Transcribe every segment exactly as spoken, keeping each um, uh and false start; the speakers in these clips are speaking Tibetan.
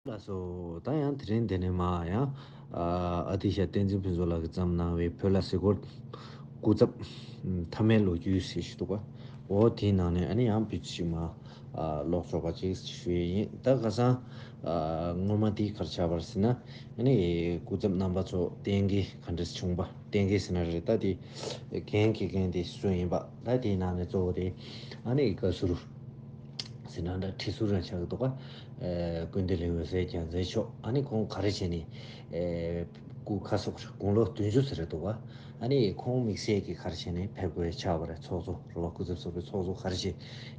ལགས་སོ། ད་ཡང་དེ་རིང་འདི་ནས་མར་ཡང་ཨ་ཨ་ཏི་ཤ་བསྟན་འཛིན་ཕུན་ཚོགས་ལགས་ཀྱིས་བརྩམས་གནང་བའི་བོད་ལ་གཟིགས་སྐོར་སྐུ་ཚབ་མཐའ་མའི་ལོ་རྒྱུས་ཟེར་ཞིག་འདུག་ག་འོ་དེའི་ནང་ནས་ཨ་ནི་ཡང་བོད་ཅིག་མར་ཨ་ཀློག་ཆོག་པ་ཅིག་ཞུ་ཡས་ཡིན། ད་ཁ་སང་ཨ་སྔོན་མ་དེ་ག་རེ་ཆགས་པ་རེད་ཟེར་ན། ཨ་ནི་སྐུ་ཚབ་རྣམ་པ་ཚོ་གཏན་འཁེལ་ག་འདྲ་བྱུང་པ། གཏན་འཁེལ་ཟེར་ན་རེད། ད་དེ་འགན་འཁྱེར་མཁན་དེ་སུ་ཡིན་པ། ད་དེའི་ནང་ནས་གཙོ་བོ་དེ་ཨ་ནི་བཀའ་ཟུར་ཟེར་ན་འདྲ། ཁྲི་ཟུར་རང་ཆགས་ཀྱི་འདུག་ག་ཨ་ཀུན་བདེ་གླིང་འོད་གསལ་རྒྱལ་མཚན་མཆོག་ཨ་ནི་ཁོང་ག་རེ་བྱས་ནས་ཨ་སྐུ་ཁ་སོགས་དགུང་ལོ་བདུན་ཅུ་ཟེར་རེད་འདུག་ག་ཨ་ནི་ཁོང་དམིགས་བསལ་གྱིས་ག་རེ་བྱས་ནས་ཕེབས་དགོས་ཆགས་པ་རེད། ཚོགས་གཙོ་རེད་བ། སྐུ་ཚབ་ཚོགས་པའི་ཚོགས་གཙོ་ག་རེ་བྱས་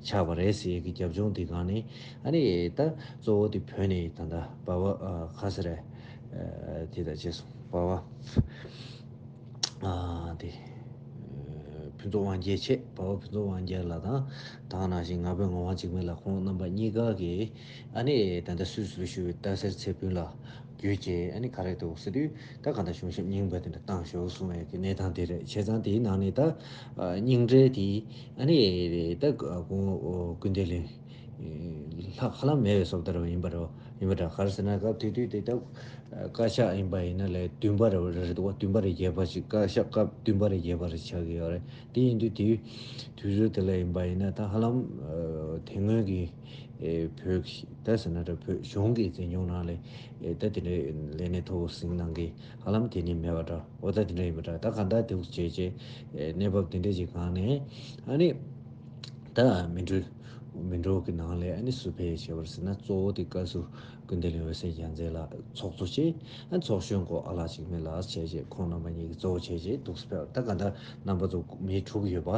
ཆགས་པ་རེད་ཟེར་ཡས་ཀྱི་རྒྱབ་ལྗོངས་དེ་སྒང་ནས། ཨ་ནི་ད་གཙོ་བོ་དེ་བོད་ནས་ད་ལྟ་འབའ་བ་ཨ་ག་ཟེར་རེད། ཨ་དེ་དང་བཅས་སོང་། འབའ་བ། ཨ་དེ་ཨ་ཕུན་ཚོགས་དབང་རྒྱལ་བྱས། འབའ་བ་ཕུན་ཚོགས་དབང་རྒྱལ་ལགས་དང་། ད་ག་ནང་བཞིན་ངག་དཔོན་ངག་དབང་འཇིགས་མེད་ལགས། ཁོང་རྣམ་པ་གཉིས་ཀ་གིས་ཨ་ནི་ད་ལྟ་སུད་སི་ལ་བཞུགས་པའི་སྟག་སེར་ཚེ་ཕུན་ལགས་བརྒྱུད་བྱས། ཨ་ནི་ག་རེ་འདུག་ཟེར་དུས། ད་ག་འདྲ་བྱུང་ཞབས་རྙིང་པ་དེ་འདྲ་བཏང་ཤོག་གསུང་བའི་གི་གནས་སྟངས་དེ་རེད། བྱས་ཙང་དེའི་ནང་ནས་ད་ཨ་རྙིང་གྲས་དེ་ཨ་ནི་ད་ཁོང་ཀུན་བདེ་གླིང་ལྷག་ཧ་ལམ་མེད་པའི་བཟོ་ལྟ་རེད་པ། ཡིན་པ་རེད་པ། ཡིན་པ་འདྲ། ག་རེ་ཟེར་ན་སྐབས་དེ་དུས་དེ་ད་བཀའ་ཤག་ཡིན་པ་ཡིན་ན་ལས་བདུན་པ་རེད་པ། རེད་འདུག་པ། བདུན་པ་རེད། བརྒྱད་པ་ཞིག་བཀའ་ཤག་སྐབས་བདུན་པ་རེད། བརྒྱད་པ་རེད་ཆགས་ཀྱི་ཡོད་རེད། དེ་ཡིན་དུས་དེའི་དུས་ཚོད་དེ་ལ་ཡིན་པ་ཡིན་ན་ད་ཧ་ལམ་ཨ་དེ་སྔོན་གྱི་ཨེ་བོད་ཀྱི་ད་ཟེར་ན་འདྲ། བོད་གཞུང་གི་འཛིན་སྐྱོང་ནང་ལས་ཨེ་ད་དེ་འདྲའི་ལས་གནས་མཐོ་པོ་ཟིན་གནང་མཁན་ཧ་ལམ་དེ་ནས་མེད་པ་འདྲ། འོ་ད་དེ་འདྲ་ཡིན་པ་འདྲ། ད་གང་ལྟར་དེ་འདྲ་བྱས་བྱས་ཨེ་གནས་བབ་དེ་འདྲ་ཞིག་སྒང་ནས་ཨ་ནི་ད་མི་འགྲོ་མི་འགྲོ་གི་ནང་ལས་ཨ་ནི་སུ་ཕེབས་བྱས་པ་རེད་ཟེར་ན། གཙོ་བོ་དེ་བཀའ་ཟུར་ཀུན་བདེ་གླིང་འོད་གསལ་རྒྱལ་མཚན་ལགས་ཚོགས་གཙོ་བྱས། ཨ་ཚོགས་གཞོན་སྐོར་ཨ་ལགས་འཇིགས་མེད་ལགས་བྱས་བྱས། ཁོང་རྣམ་པ་གཉིས་ཀྱིས་གཙོ་བོ་བྱས་བྱས་འདུག་སེ་ཕེབས། ད་གང་ལྟར་རྣམ་པ་ཚོ་མི་དྲུག་ཡོད་པ།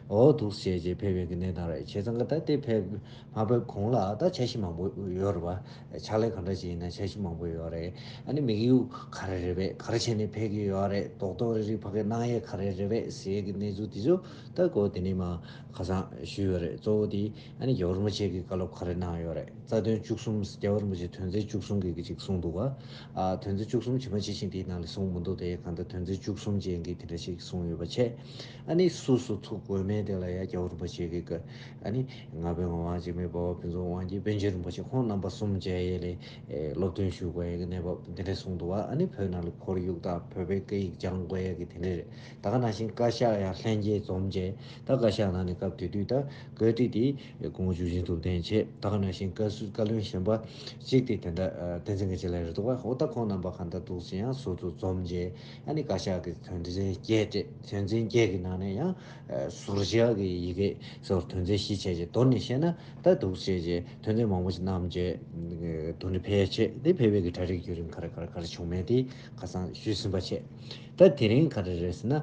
འོ་འདུག་སེ་བྱས་བྱས་ཕེབས་པའི་གི་གནས་སྟངས་རེད། བྱས་ཙང་གི་ད་དེ་ཕེབས་མ་ཕེབས་གོང་ལ་ད་འཆར་གཞི་མང་པོ་ཡོད་རེད་པ། ཕྱག་ལས་ག་འདྲ་ཞིག་ཡིན་ན་འཆར་གཞི་མང་པོ་ཡོད་རེད། ཨ་ནི་དམིགས་ཡུལ་ག་རེ་རེད་པས། ག་རེ་བྱས་ནས་ཕེབས་ཀྱི་ཡོད་རེད། རྡོག་རྡོག་རིལ་རིལ་ཕ་གིར་གནང་ཡས་ག་རེ་རེད་པས་ཟེར་གྱི་གནས་ཚུལ་དེ་ཚོ་ད་གོ་དེ་ནས་མར་ཁ་སང་ཞུས་ཡོད་རེད། གཙོ་བོ་དེ་ཨ་ནི་རྒྱལ་བ་རིན་པོ་ཆེ་གིས་བཀའ་སློབ་ག་རེ་གནང་ཡོད་རེད། རྩ་དོན་བཅུ་གསུམ། རྒྱལ་བ་རིན་པོ་ཆེ་དོན་ཚན་བཅུ་གསུམ་གྱི་གི་ཅིག་གསུངས་འདུག་ག་ཨ་དོན་ཚན་བཅུ་གསུམ་ཇི་མ་ཇི་བཞིན་དེའི་ནང་ལ་གསུངས་མི་འདུག་དེ་གང་ལྟར་དོན་ཚན་བཅུ་གསུམ་ཅན་གྱི་དེ་འདྲ་ཞིག་གསུངས་ཡོད་པ་བྱས། ཨ་ནི་སུ་སུ་ཐུག་དགོས་མིན་དེ་ལ་ཡང་རྒྱལ་བ་རིན་པོ་ཆེ་གིས་ཨ་ནི་ངག་དཔོན་ངག་དབང་འཇིགས་མེད། འབའ་བ་ཕུན་ཚོགས་དབང་རྒྱལ། པཎ་ཆེན་རིན་པོ་ཆེ། ཁོང་རྣམ་པ་གསུམ་བྱས་ཡས་ལས་ཨེ་སློབ་སྟོན་ཞུ་དགོས་ཡས་ཀྱི་གནས་བབ་འདི་འདྲ་གསུངས་འདུག་བ། ཨ་ནི་བོད་ནང་ལ་ཁོར་ཡུག་དང་བོད་པའི་སྐད་ཡིག་སྦྱང་དགོས་ཡས་ཀྱི་དེ་འདྲ་རེད། ད་ག་ནང་བཞིན་བཀའ་ཤག་ཡང་ལྷན་རྒྱས་འཛོམས་བྱས། ད་བཀའ་ཤག་ནང་ནས་སྐབས་དེ་དུས་ད་བཀའ་ཁྲི་དེ་སྐུ་ངོ་འཇུ་ཆེན་ཐུབ་བསྟན་བྱས། ད་ག་ནང་བཞིན་བཀའ་ཟུར་བཀའ་བློན་གཞན་པ་གཅིག་དེ་དེ་འདྲ་ཨ་བསྟན་འཛིན་དགེ་ཆེ་ལགས་རེད་འདུག་བ། འོ་ད་ཁོང་རྣམ་པ་གང་ལྟར་འདུག་སེ་ཡང་ཟུར་དུ་འཛོམས་བྱས། ཨ་ནི་བཀའ་ཤག་གི་དོན་ཚན་བརྒྱད་སྤྲད། དོན་ཚན་བརྒྱད་ཀྱི་ནང་ནས་ཡང་ཨ་ཟུར་བཞག་གི་ཡི་གེ་སོགས་དོན་ཚན་བཞི་བྱས་བྱས། མདོར་ནས་བཤད་ན་ད་འདུག་སེ་བྱས་བྱས་དོན་ཚན་མང་པོ་ཞིག་བསྣམས་བྱས་དོན་འདི་ཕལ་ཆེར་དེ་ཕལ་བའི་གི་གྲ་སྒྲིག་བརྒྱུད་རིམ་ག་རེ་ག་རེ་ག་རེ་བྱུང་མེད་དེ་ཁ་སང་ཞུས་ཟིན་པ་བྱས། ད་དེ་རིང་ག་རེ་རེད་ཟེར་ན།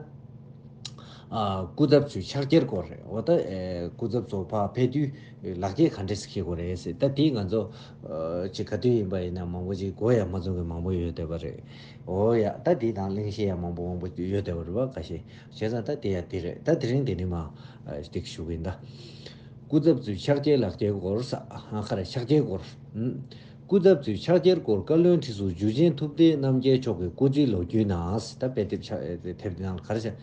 ཨ་སྐུ་ཚབ་ཚོའི་ཕྱག་འཁྱེར་སྐོར་རེད། འོ་ད་ཨེ་སྐུ་ཚབ་ཚོ་ཕར་ཕེབས་དུས་ལག་འཁྱེར་ག་འདྲས་སེ་འཁྱེར་དགོས་རེད་ཟེར། ད་དེ་ང་ཚོ་ཨ་ཅིག་ག་དུས་ཡིན་པ་ཡིན་ན་མང་པོ་ཅིག་གོ་ཡ་མ་ཚང་གི་མང་པོ་ཡོད་བསྡད་པ་རེད། འོ་ཡ། ད་དེ་དང་གླེང་གཞི་ཡང་མང་པོ་མང་པོ་ཡོད་བསྡད་པ་རེད་བ། ཁ་ཤས། བྱས་ཙང་ད་དེ་ཡང་དེ་རེད། ད་དེ་རིང་དེ་ནི་མ་ཨ་ཏིག་ཞུ་གི་ཡིན་ད། སྐུ་ཚབ་ཚོའི་ཕྱག་འཁྱེར་ལག་འཁྱེར་སྐོར་ས་ཨ་ཁ་རེ་ཕྱག་འཁྱེར་སྐོར། ཨུམ། སྐུ་ཚབ་ཚོའི་ཕྱག་འཁྱེར་སྐོར་བཀའ་བློན་ཁྲི་ཟུར་འཇུ་ཆེན་ཐུབ་བསྟན་རྣམ་རྒྱལ་མཆོག་གི་སྐུ་ཚེའི་ལོ་རྒྱུས་ནང་ད་དཔེ་དེབ་ཕྱག་དེབ་དེ་ནང་ལ་ག་རེ་བྱས།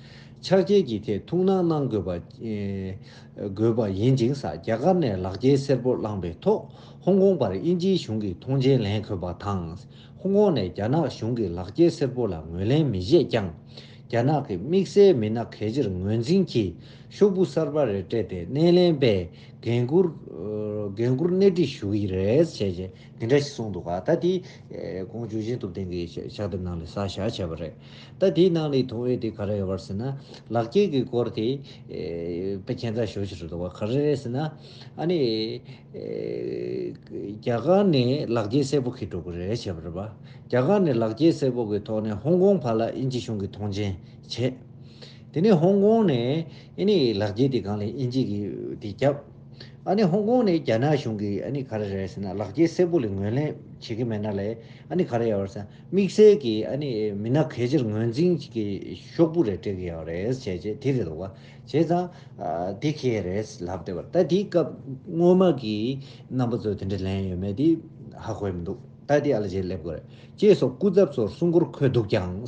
ཕྱག་འཁྱེར་གྱི་ཐད་ཐུགས་སྣང་གནང་དགོས་པ་ཨེ་དགོས་པ་ཡིན་ཅིང་ས། རྒྱ་གར་ནས་ལག་འཁྱེར་སེར་པོ་བླངས་པའི་ཐོག་ཧོང་ཀོང་བར་དབྱིན་ཇིའི་གཞུང་གིས་ཐོངས་མཆན་ལེན་དགོས་པ་དང་། ཧོང་ཀོང་ནས་རྒྱ་ནག་གཞུང་གིས་ལག་འཁྱེར་སེར་པོ་ལ་ངོས་ལེན་མི་བྱེད་ཀྱང་། རྒྱ་ནག་གི་དམིགས་བསལ་མི་སྣ་གལ་ཆེར་ངོས་འཛིན་གྱིས་ཤོག་བུ་གསར་པ་རེ་སྤྲད་དེ་སྣེ་ལེན་པས་འགན་འཁུར་འགན་འཁུར་སྣེ་ཁྲིད་ཞུ་གི་རེད་ཅེས་འདི་འདྲ་ཞིག་གསུངས་འདུག་ག་ད་དེ་ཁོང་འཇུ་ཆེན་ཐུབ་བསྟན་གྱི་ཕྱག་དེབ་ནང་ལ་གསལ་བཞག་བྱས་པ་རེད། ད་དེའི་ནང་ལ་མཐོང་བའི་དེ་ག་རེ་ཡོད་པ་ཟེར་ན། ལག་འཁྱེར་གྱི་སྐོར་དེ་དཔེ་ཁྱད་མཚར་ཤོས་ཤིག་རེད་འདུག་ག་ག་རེ་རེད་ཟེར་ན། ཨ་ནི། ཨེ། རྒྱ་གར་ནས་ལག་འཁྱེར་སེར་པོ་འཁྱེར་འགྲོ་གི་རེད་བྱས་པ་རེད་པ། རྒྱ་གར་ནས་ལག་འཁྱེར་སེར་པོ་གི་ཐོག་ནས་ཧོང་ཀོང་བར་ལ་དབྱིན་ཇི་གཞུང་གིས་ཐོངས་མཆན་བྱས། དེ་ནས་ཧོང་ཀོང་ནས་ཨ་ནི་ལག་འཁྱེར་དེ་སྒང་ལ་དབྱིན་ཇི་གིས་དེ་བརྒྱབ། ཨ་ནི་ཧོང་ཀོང་ནས་རྒྱ་ནག་གཞུང་གིས་ཨ་ནི་ག་རེ་རེད་ཟེར་ན། ལག་འཁྱེར་སེར་པོ་ལ་ངོས་ལེན་བྱེད་ཀྱི་མེད་ན་ལས་ཨ་ནི་ག་རེ་ཡོད་རེད་ཟེར་ན། དམིགས་བསལ་གྱི་ཨ་ནི་མི་སྣ་གལ་ཆེར་ངོས་འཛིན་གྱི་ཤོག་བུ་རེ་སྤྲད་ཀྱི་ཡོད་རེད་བྱས་བྱས་དེ་རེད་འདུག་ག་བྱས་ཙང་། ཨ་འདི་ཁེལ་རེད་ལབ་བསྡད་པ་རེད། ད་འདིའི་སྐབས་སྔོན་མ་གི་རྣམ་པ་ཚོས་དེ་འདྲ་ལན་ཡོད་མེད་དེ་ཧ་གོ་ཡི་མི་འདུག་ད་འདི་ཨ་ལ་རྗེས་སླེབས་དགོས་རེད། ཅེས་སོགས་སྐུ་ཚབ་ཚོར་གསུང་མགུར་འཁོད་འདུག་ཀྱང་།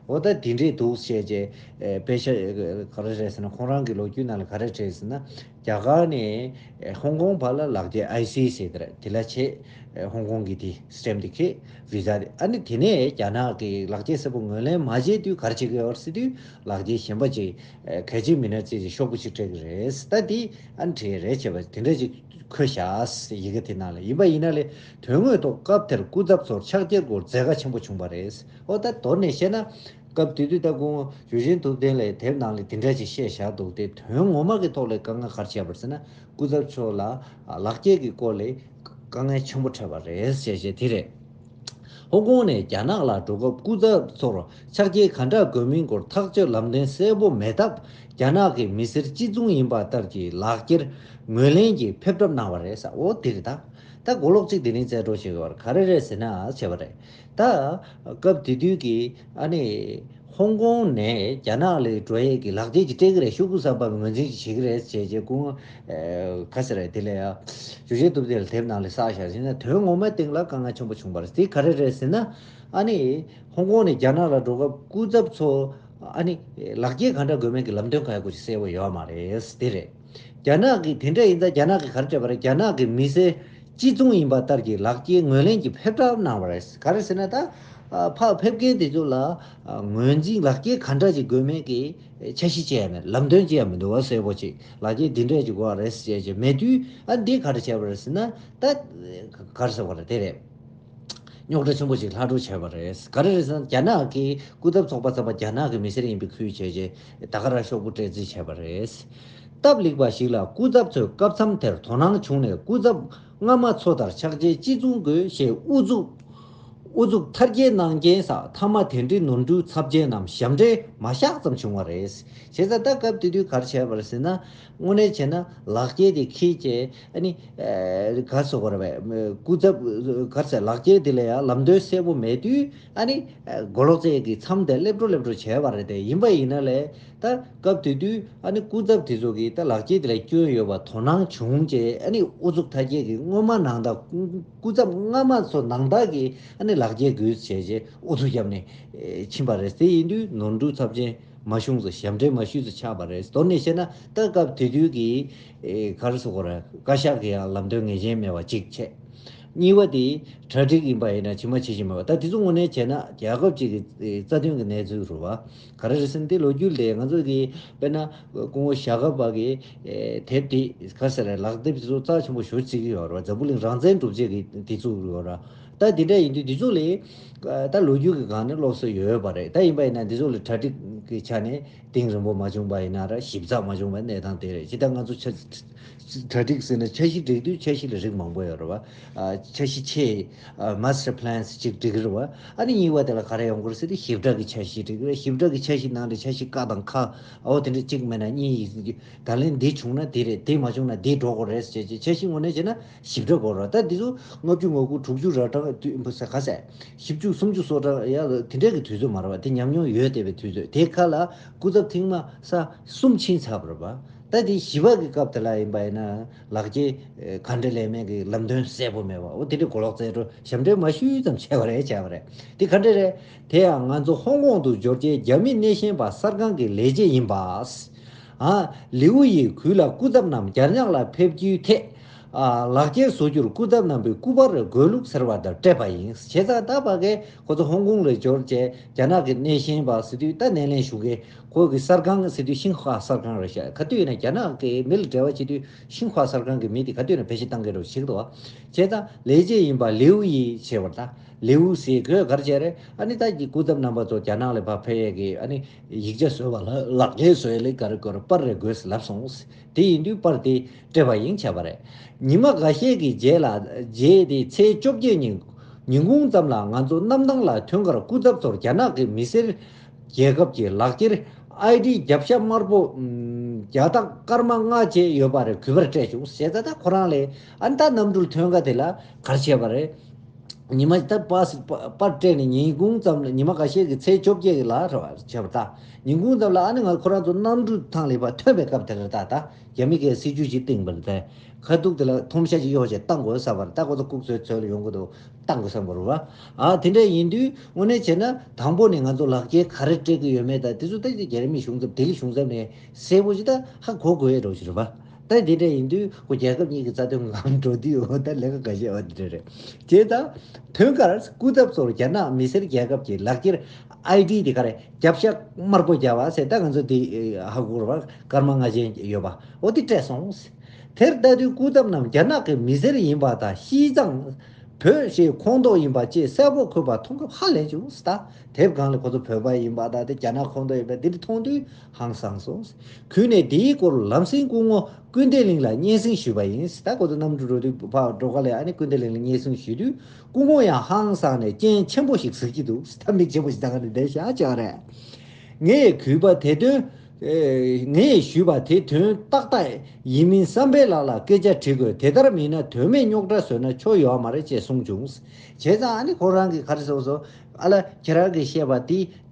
འོ་ད་དེ་འདྲས་འདུག་བཤད་རྗེས་དཔེ་ཆ་ག་རེ་རེད་ཟེར་ན། ཁོང་རང་གི་ལོ་རྒྱུས་ནང་ལ་ག་རེ་བྲིས་ཟེར་ན། རྒྱ་གར་ནས་ཧོང་ཀོང་བར་ལ་ལག་འཁྱེར་ཨའི་སི་ཟེར་དེ་རེད། དེ་ལ་ཆེད་ཧོང་ཀོང་གི་དེ་སི་ཊེམ་དེ་ཁྱེར། བི་ཟ་དེ། ཨ་ནི་དེ་ནས་རྒྱ་ནག་གི་ལག་འཁྱེར་གསལ་པོ་ངོས་ལེན་མ་བྱས་དུས་ག་རེ་བྱེད་ཀྱི་ཡོད་ཟེར་དུས། ལག་འཁྱེར་གཞན་པ་ཅིག་གལ་ཆེ་མི་སྣ་བརྩིས་ཏེ་ཤོག་བུ་ཅིག་སྤྲད་ཀྱི་རེད། ད་དེ་ཨ་ནི་བྲིས་རེད་བྱས་པ་དེ་འདྲ་ཅིག་འཁོད་བཞག་ཡི་གེ་དེ་ནང་ལ། ཡིན་པ་ཡིན་ན་ལས་དོན་དངོས་ཐོག་སྐབས་དེར་སྐུ་ཚབ་ཚོར་ཕྱག་འཁྱེར་སྐོར་མཛད་དཀའ་ཆེན་པོ་བྱུང་བ་རེད། འོ་ད་མདོར་ནས་བཤད་ན། སྐབས་དེ་དུས་ད་སྐུ་ངོ་ཞུ་ཆེན་ཐུབ་བསྟན་ལགས་དེབ་ནང་ལ་དེ་འདྲ་ཅིག་བཤད་བཞག་འདུག་སྟེ། དོན་ངོ་མ་གི་ཐོག་ལ་དཀའ་ངལ་ག་རེ་བྱས་པ་རེད་ཟེར་ན། སྐུ་ཚབ་མཆོག་ལ་ལག་འཁྱེར་གྱི་སྐོར་ལ་དཀའ་ངལ་ཆེན་པོ་འཕྲད་པ་རེད་ཞེས་བཤད་དེ་རེད། ཧོང་ཀོང་ནས་རྒྱ་ནག་ལ་འགྲོ་སྐབས་སྐུ་ཚབ་ཚོར་ཕྱག་འཁྱེར་ག་འདྲ་དགོས་མིན་སྐོར་ཐག་གཅོད་ལམ་སྟོན་གསལ་པོ་མེད་སྟབས། རྒྱ་ནག་གི་མི་སེར་གཅིག་མཚུངས་ཡིན་པ་ལྟར་གྱི་ལག་འཁྱེར་ངོས་ལེན་གྱི་ཕེབས་གྲབས་གནང་བ་རེད་ཟེར། འོ་དེ་རེད་ད། ད་གོ་ལོག་གཅིག་དེ་རིང་རྩད་གྲོགས་བྱེད་དགོས་པ་ག་རེ་རེད་ཟེར་ན་བྱས་པ་རེད། ད་སྐབས་དེ་དུས་ཀྱི་ཨ་ནི་ཧོང་ཀོང་ནས་རྒྱ་ནག་ལ་འགྲོ་ཡས་ཀྱི་ལག་འཁྱེར་ཅིག་སྤྲད་ཀྱི་རེད། ཤོག་གུ་གསར་པ་ངོས་འཛིན་ཅིག་བྱེད་ཀྱི་རེད་ཅེས་བྱས། སྐུ་ངོ་ཨེ་ག་ཟེར་རེད། དེ་ལ་ཡ་ཞུ་ཆེན་ཐུབ་བསྟན་ལ་དེབ་ནང་ལ་བསགས་བཞག་ཟིན་ན། དོན་ངོ་མ་སྟེང་ལ་དཀའ་ངལ་ཆེན་པོ་བྱུང་བ་རེད། དེ་ག་རེ་རེད་ཟེར་ན། ཨ་ནི་ཧོང་ཀོང་ནས་རྒྱ་ནག་ལ་འགྲོ་སྐབས་སྐུ་ཚབ་ཚོ་ཨ་ནི་ལག་འཁྱེར་ག་འདྲ་དགོས་མིན་གྱི་ལམ་སྟོན་ག་ཡ་གོ་ཅིག་གསལ་པོ་ཡོད་མ་རེད། དེ་རེད། རྒྱ་ནག་གི་དེ་འདྲ་ཡིན་ཙང་རྒྱ་ནག་གིས་ག་རེ་བྱས་པ་རེད། རྒྱ་ནག་གི་མི་སེར་གཅིག་མཚུངས་ཡིན་པ་ལྟར་གྱི་ལག་འཁྱེར་ངོས་ལེན་གྱི་ཕེབས་གྲབས་གནང་བ་རེད། ག་རེ་ཟེར་ན་ད། ཨ་ཕར་ཕེབས་མཁན་དེ་ཚོ་ལ་ཨ་ངོས་འཛིན་ལག་འཁྱེར་ག་འདྲ་ཅིག་དགོས་མེད་ཀྱི་འཆར་གཞི་ཅི་ཡང་མེད། ལམ་སྟོན་ཅི་ཡང་མི་འདུག་བ། གསལ་པོ་ཅིག་ལག་འཁྱེར་འདི་འདྲས་ཅིག་དགོས་པ་རེད་ཟེར་ཅིག་མེད་དུས། ཨ་འདི་ག་རེ་བྱས་པ་རེད་ཟེར་ན། ད་ག་རེ་ཟེར་བ་རེད། དེ་རེད། རྙོག་དྲ་ཆེན་པོ་ཞིག་ལྷག་འགྲོ་བྱས་པ་རེད། ག་རེ་རེད་ཟེར་ན། རྒྱ་ནག་གི་སྐུ་ཚབ་ཚོགས་པ་ཚང་མ་རྒྱ་ནག་གི་མི་སེར་ཡིན་པའི་ཁུལ་བྱས་རྗེས་ད་ག་རང་ཤོག་བུ་སྤྲད་རྩིས་བྱས་པ་རེད། སྟབས་ལེགས་པ་ཞིག་ལ་སྐུ་ཚབ་ཚོས་སྐབས་མཚམས་དེར་དོ་སྣང་བྱུང་ནས། སྐུ་ཚབ་སྔ་མ་ཚོ་ལྟར་ཕྱག་འཁྱེར་གཅིག་མཚུངས་དགོས་ཞེས་ཨུ་ཚུགས་ཨུ་ཚུགས་མཐར་སྐྱེལ་གནང་རྐྱེན་སོགས། མཐའ་མ་དེ་འདྲའི་ནོར་འཁྲུལ་ཚབས་ཆེན་ནམ་ཞབས་འདྲེན་མ་བཞག་ཙམ་བྱུང་བ་རེད། བྱས་ཙང་ད་སྐབས་དེ་དུས་ག་རེ་བྱས་པ་རེད་ཟེར་ན། དངོས་གནས་བྱས་ན་ལག་འཁྱེར་དེ་འཁྱེར་བྱས། ཨ་ནི་ཨ་ག་རེ་ཟེར་དགོས་རེད་པས། སྐུ་ཚབ་ག་རེ་ཟེར། ལག་འཁྱེར་དེ་ལ་ཡང་ལམ་སྟོན་གསལ་པོ་མེད་དུས། ཨ་ནི་ཨ་གོ་ལོག་རྩེད་ཀྱི་མཚམས་དེ་སླེབས་འགྲོ་སླེབས་འགྲོ་བྱས་པ་རེད་དེ། ཡིན་པ་ཡིན་ན་ལས་ད་སྐབས་དེ་དུས་ཨ་ནི་སྐུ་ཚབ་དེ་ཚོ་གིས་ད་ལག་འཁྱེར་དེ་ལ་སྐྱོན་ཡོད་པ་དོ་སྣང་བྱུང་རྗེས། ཨ་ནི་ཨུ་ཚུགས་མཐའ་སྐྱེལ་གྱིས་སྔོན་མ་ནང་ལྟར། སྐུ་ཚབ་སྔ་མ་ཚོ་ནང་ལྟར་གྱི་ཨ་ནི་ལག་འཁྱེར་དགོས་བྱས་རྗེས་ཨུ་ཚུགས་བརྒྱབ་ནས་ཨེ་ཕྱིན་པ་རེད། དེ་ཡིན་དུས་ནོར་འཁྲུལ་ཚབས་ཆེན་མ་བྱུང་ཙང་ཞབས་འདྲེན་མ་ཞུས་ཙང་ཆགས་པ་རེད། མདོར་ནས་བཤད་ན་ད་སྐབས་དེ་དུས་ཀྱི་ཨེ་ག་རེ་ཟེར་དགོས་རེད། བཀའ་ཤག་གི་ཡང་ལམ་སྟོན་ངེས་ཅན་མེད་པ་གཅིག་བྱས། གཉིས་པ་དེ་གྲ་སྒྲིག་ཡིན་པ་ཡིན་ན་ཇི་མ་ཇི་བཞིན་མེད་པ། ད་དེ་ཚོ་དངོས་གནས་བྱས་ན་རྒྱལ་ཁབ་ཅིག་གི་ཨེ་རྩ་དོན་གྱི་གནས་ཚུལ་རེད་བ། ག་རེ་རེད་ཟེར་ན། དེ་ལོ་རྒྱུས་ལས་ང་ཚོ་གི་དཔེར་ན་སྐུ་ངོ་ཞྭ་སྒབ་པ་གི་ཨེ་དེབ་དེ་ག་ཟེར་རེད། ལག་དེབ་དེ་ཚོ་རྩ་ཆེན་པོ་ཞེ་པོ་བརྩི་གི་ཡོད་རེད་བ། འཛམ་བུ་གླིང་རང་བཙན་སྒྲུབ་བྱེད་ཀྱི་དེ་ཚོ་ཡོད་རེད། ད་དེ་འདྲ་ཡིན་དུས་དེ་ཚོ་ལས་ཨ་ད་ལོ་རྒྱུས་ཀྱི་སྒང་ནས་སློབ་གསོ་ཡོད་པ་རེད། ད་ཡིན་པ་ཡིན་ན་འདི་ཚོ་ལ་གྲ་སྒྲིག་གི་ཆ་ནས་གཏིང་རིང་པོ་མ་བྱུང་པ་ཡིན་ན་ར་ཞིབ་ཚགས་མ་བྱུང་བའི་གནས་སྟངས་དེ་རེད། ཇི་ལྟར་ང་ཚོ་ཆ་གྲ་སྒྲིག་ཟེར་ན་འཆར་གཞི་སྒྲིག་དུས་འཆར་གཞི་ལ་རིགས་མང་པོ་ཡོད་རེད་བ། ཨ་འཆར་གཞི་ཆེ་ཨ་master plans་ཅིག་སྒྲིག་རེད་བ། ཨ་ནི་གཉིས་པ་དེ་ལ་ག་རེ་ཡོང་གི་རེད་ཟེར་དུས་ཞིབ་ཕྲ་གི་འཆར་གཞི་སྒྲིག་རེད། ཞིབ་ཕྲ་གི་འཆར་གཞི་ནང་ལ་འཆར་གཞི་ཀ་དང་ཁ། ཨོ་དེ་འདྲ་གཅིག་མེད་ན་གཉིས་ཡིན། ད་ལན་འདི་བྱུང་ན་འདི་རེད། འདི་མ་བྱུང་ན་འདི་འགྲོ་དགོས་རེད་ཟེར་བྱས་འཆར་གཞི་དངོས་གནས་བྱས་ན་ཞིབ་ཕྲ་དགོས་རེད། ད་འདི་ཚོ་ལྔ་བཅུ་ང་དགུ་དྲུག་ཅུ་ར་གྲངས་དུས་ས་ག་ཟེ་བཞི་བཅུ་སུམ་ཅུ་སོ་གྲངས་ཡ་དེ་འདྲས་ཀྱི་དུས་ཚོད་མ་རེད་བ། དེ་ཉམས་མྱོང་ཡོད་བསྡད་པའི་དུས་ཚོད་དེ་ཁ་ལ་སྐུ་ཚབ་ཐེངས་མ་ས་གསུམ་ཕྱིན་ཚར་བ་རེད་བ། ད་དེ་བཞི་པ་གི་སྐབས་དེ་ལ་ཡིན་པ་ཡིན་ན་ལག་འཁྱེར་ག་འདྲ་ལེན་མིན་གྱི་ལམ་སྟོན་གསལ་པོ་མེད་པ། འོ་དེ་འདྲའི་གོ་ལོག་རྩེད་འགྲོ་ཞབས་འདྲེན་མ་ཞུས་ཙམ་བྱས་པ་རེད། བྱས་པ་རེད། དེ་ག་འདྲ་རེད། དེ་ཡང་ང་ཚོ་ཧོང་ཀོང་དུ་འབྱོར་རྗེས་རྒྱ་མི་སྣེ་ཤན་པ་གསར་ཁང་གི་ལས་བྱེད་ཡིན་པ། ཨ། ལིའུ་ཡིས་གུས་ལ་སྐུ་ཚབ་རྣམས་རྒྱ་ནག་ལ་ཕེབས་རྒྱུའི་ཐད། ཨ། ལག་འཁྱེར་བཟོ་རྒྱུར་སྐུ་ཚབ་རྣམ་པའི་སྐུ་པར་དགོས་ལུགས་ཟེར་བ་དང་སྤྲད་པ་ཡིན། བྱས་ཙང་ད་ཕ་གིར་ཁོ་ཚོ་ཧོང་ཀོང་ལ་འབྱོར་རྗེས་རྒྱ་ནག་གི་སྣེ་ཤན་པ་ཟེར་དུས་ད་སྣེ་ལེན་ཞུ་མཁན་ཁོ་གི་གསར་ཁང་ཟེར་དུས་ཤིན་ཧྭ་གསར་ཁང་རེད་ཤག་ག་དུས་ཡིན་ན་རྒྱ་ནག་གི་མི་ལ་འབྲེལ་བ་བྱེད་དུས་ཤིན་ཧྭ་གསར་ཁང་གི་མི་དེ་ག་དུས་ཡིན་ན་བེད་སྤྱོད་བཏང་གི་རེད་བྱེད་ཀྱི་འདུག་བ། བྱས་ཙང་ལས་བྱེད་ཡིན་པ་ལིའུ་ཡི་བྱས་པར་ད། ལིའུ་ཟེར་ཁོས་ག་རེ་བྱས་རེད། ཨ་ནི་ད་ཀྱི་སྐུ་ཚབ་རྣམ་པ་ཚོ་རྒྱ་ནག་ལ་ཕར་ཕེབས་ཡས་ཀྱི་ཨ་ནི་ཡིག་ཆ་བཟོས་པ་ལ་ལག་འཁྱེར་བཟོ་ཡས་ལ་ག་རེ་དགོས་རེད། པར་རེ་དགོས་ལབ་སོང་། དེ་ཡིན་དུས་པར་དེ་སྤྲད་པ་ཡིན་བྱས་པ་རེད། ཉི་མ་འགའ་ཤས་ཀྱི་རྗེས་ལ་རྗེས་དེ་ཚེས་བཅོ་བརྒྱད་ཉིན་ཉིན་གུང་ཙམ་ལ་ང་ཚོ་གནམ་ཐང་ལ་ཐོན་ཁར་སྐུ་ཚབ་ཚོར་རྒྱ་ནག་གི་མི་སེར་རྒྱལ་ཁབ་ཀྱི་ལག་འཁྱེར་ཨའི་ཌི་རྒྱབ་ཤ་དམར་པོ་ཨམ་རྒྱ་རྟགས་སྐར་མ་ལྔ་བཅས་ཡོད་པ་རེ་གུས་པར་སྤྲད་བྱུང་། བྱས་ཙང་ད་ཁོ་རང་ལས་ཨ་ནི་ད་གནམ་གྲུར་ཐོན་ཁ་དེ་ལ་ག་རེ་བྱས་པ་རེད། ཉི་མ་ད་པཱ་སི་པར་སྤྲད་ནས་ཉིན་གུང་ཙམ་ལ་ཉི་མ་ཁ་ཤས་ཀྱི་ཚེས་བཅོ་བརྒྱད་ཀྱི་ལ་རེད་བ་བྱས་པ་ད། ཉིན་གུང་ཙམ་ལ་ཨ་ནི་ང་ཁོ་རང་ཚོ་གནམ་གྲུ་ཐང་ལ་ཕར་ཐོན་པའི་སྐབས་དེ་ལ་ད་ད་རྒྱ་མི་གིས་སྲིད་ཇུས་ཅིག་བཏིང་པ་རེད་ད། ཁ་ཐུག་དེ་ལ་ཐོམ་ཤ་ཅིག་གཡོག་བྱས་བཏང་དགོས་བསམ་པ་རེད་ད། ཁོ་ཚོ་ལྐུགས་ཚོད་ཚོད་ལ་ཡོང་གི་འདུག་བཏང་དགོས་བསམ་པ་རེད་བ། ཨ་དེ་འདྲ་ཡིན་དུས་དངོས་གནས་བྱས་ན་དང་པོ་ནས་ང་ཚོ་ལག་འཁྱེར་ག་རེ་སྤྲད་ཀྱི་ཡོད་མེད་ད་དེ་ཚོ་ད་རྒྱ་མི་གཞུང་ཚབ་ལྡི་ལི་གཞུང་ཚབ་ནས་གསལ་པོ་ཅིག་ད་ཧ་གོ་དགོས་ཡས་འགྲོ་ཞིག་རེད་བ། ད་དེ་འདྲ་ཡིན་དུས་ཁོ་རྒྱལ་ཁབ་གཉིས་ཀྱི་རྩ་དོན་ངང་འགྲོ་དུས་འོ་ད་ལས་ཀ་འགའ་ཤས་འོ་དེ་འདྲ་རེད། དེ་ད་དོན་དཀར་སྐུ་ཚབ་ཚོར་རྒྱ་ནག་མི་སེར་རྒྱལ་ཁབ་ཀྱི་ལག་འཁྱེར་ཨའི་ཌི་དེ་ག་རེ་རྒྱབ་ཤ་དམར་པོ་རྒྱབ་པ་ཟེར་ད་ང་ཚོ་དེ་ཧ་གོ་རེད་བ། སྐར་མ་ལྔ་ཅན་ཡོད་པ་འོ་དེ་སྤྲད་སོང་། དེར་ལྟ་དུས་སྐུ་ཚབ་རྣམས་རྒྱ་ནག་གི་མི་སེར་ཡིན་པ་དང་ཤིས་ཙང་བོད་ཞེས་ཁོངས་གཏོགས་ཡིན་པ་བཅས་གསལ་པོ་འཁོད་པ་མཐོང་སྐབས་ཧ་ལས་བྱུང་ཟེར་ད། དེབ་སྒང་ལ་ཁོ་ཚོ་བོད་པ་ཡིན་པ་དང་དེ་རྒྱ་ནག་ཁོངས་གཏོགས་ཡིན་པ་འདི་འདྲ་མཐོང་དུས་ཧང་སངས་སོང་། གུས་ནས་འདིའི་སྐོར་ལམ་སེང་སྐུ་ངོ་ཀུན་བདེ་གླིང་ལ་སྙན་སེང་ཞུས་པ་ཡིན། ད་ཁོ་ཚོ་གནམ་གྲུ་འགྲོ་དུས་ཕར་འགྲོ་ཁ་ལ་ཨ་ནི་ཀུན་བདེ་གླིང་ལ་སྙན་སེང་ཞུས་དུས་སྐུ་ངོ་ཡང་ཧང་སངས་ནས་སྤྱན་ཆེན་པོ་ཞིག་གཟིགས་ཀྱི་འདུག་ད་མིག་ཆེན་པོ་ཞིག་ད་ག་ནས་བསྡད་ཤག་ཅེས་རེད། ངས་གུས་པ་དེ་དོན། ཨེ། ངས་ཞུས་པ་དེ་དོན་ཏག་ཏག་ཡིན་མིན་བསམ་འཕེལ་ལགས་ལ་སྐད་ཆ་དྲིས་དགོས། དེ་ལྟར་མིན་ན་དོན་མེད་རྙོག་དྲ་བཟོས་ན་ཆོ་ཡོད་མ་རེད་ཅེས་གསུངས་བྱུང་། བྱས་ཙང་ཨ་ནི་ཁོ་རང་གིས་ག་རེ་ཟེར་སོང་། ཨ་ལ་ཁྱེད་རང་གིས་བཤད་པ་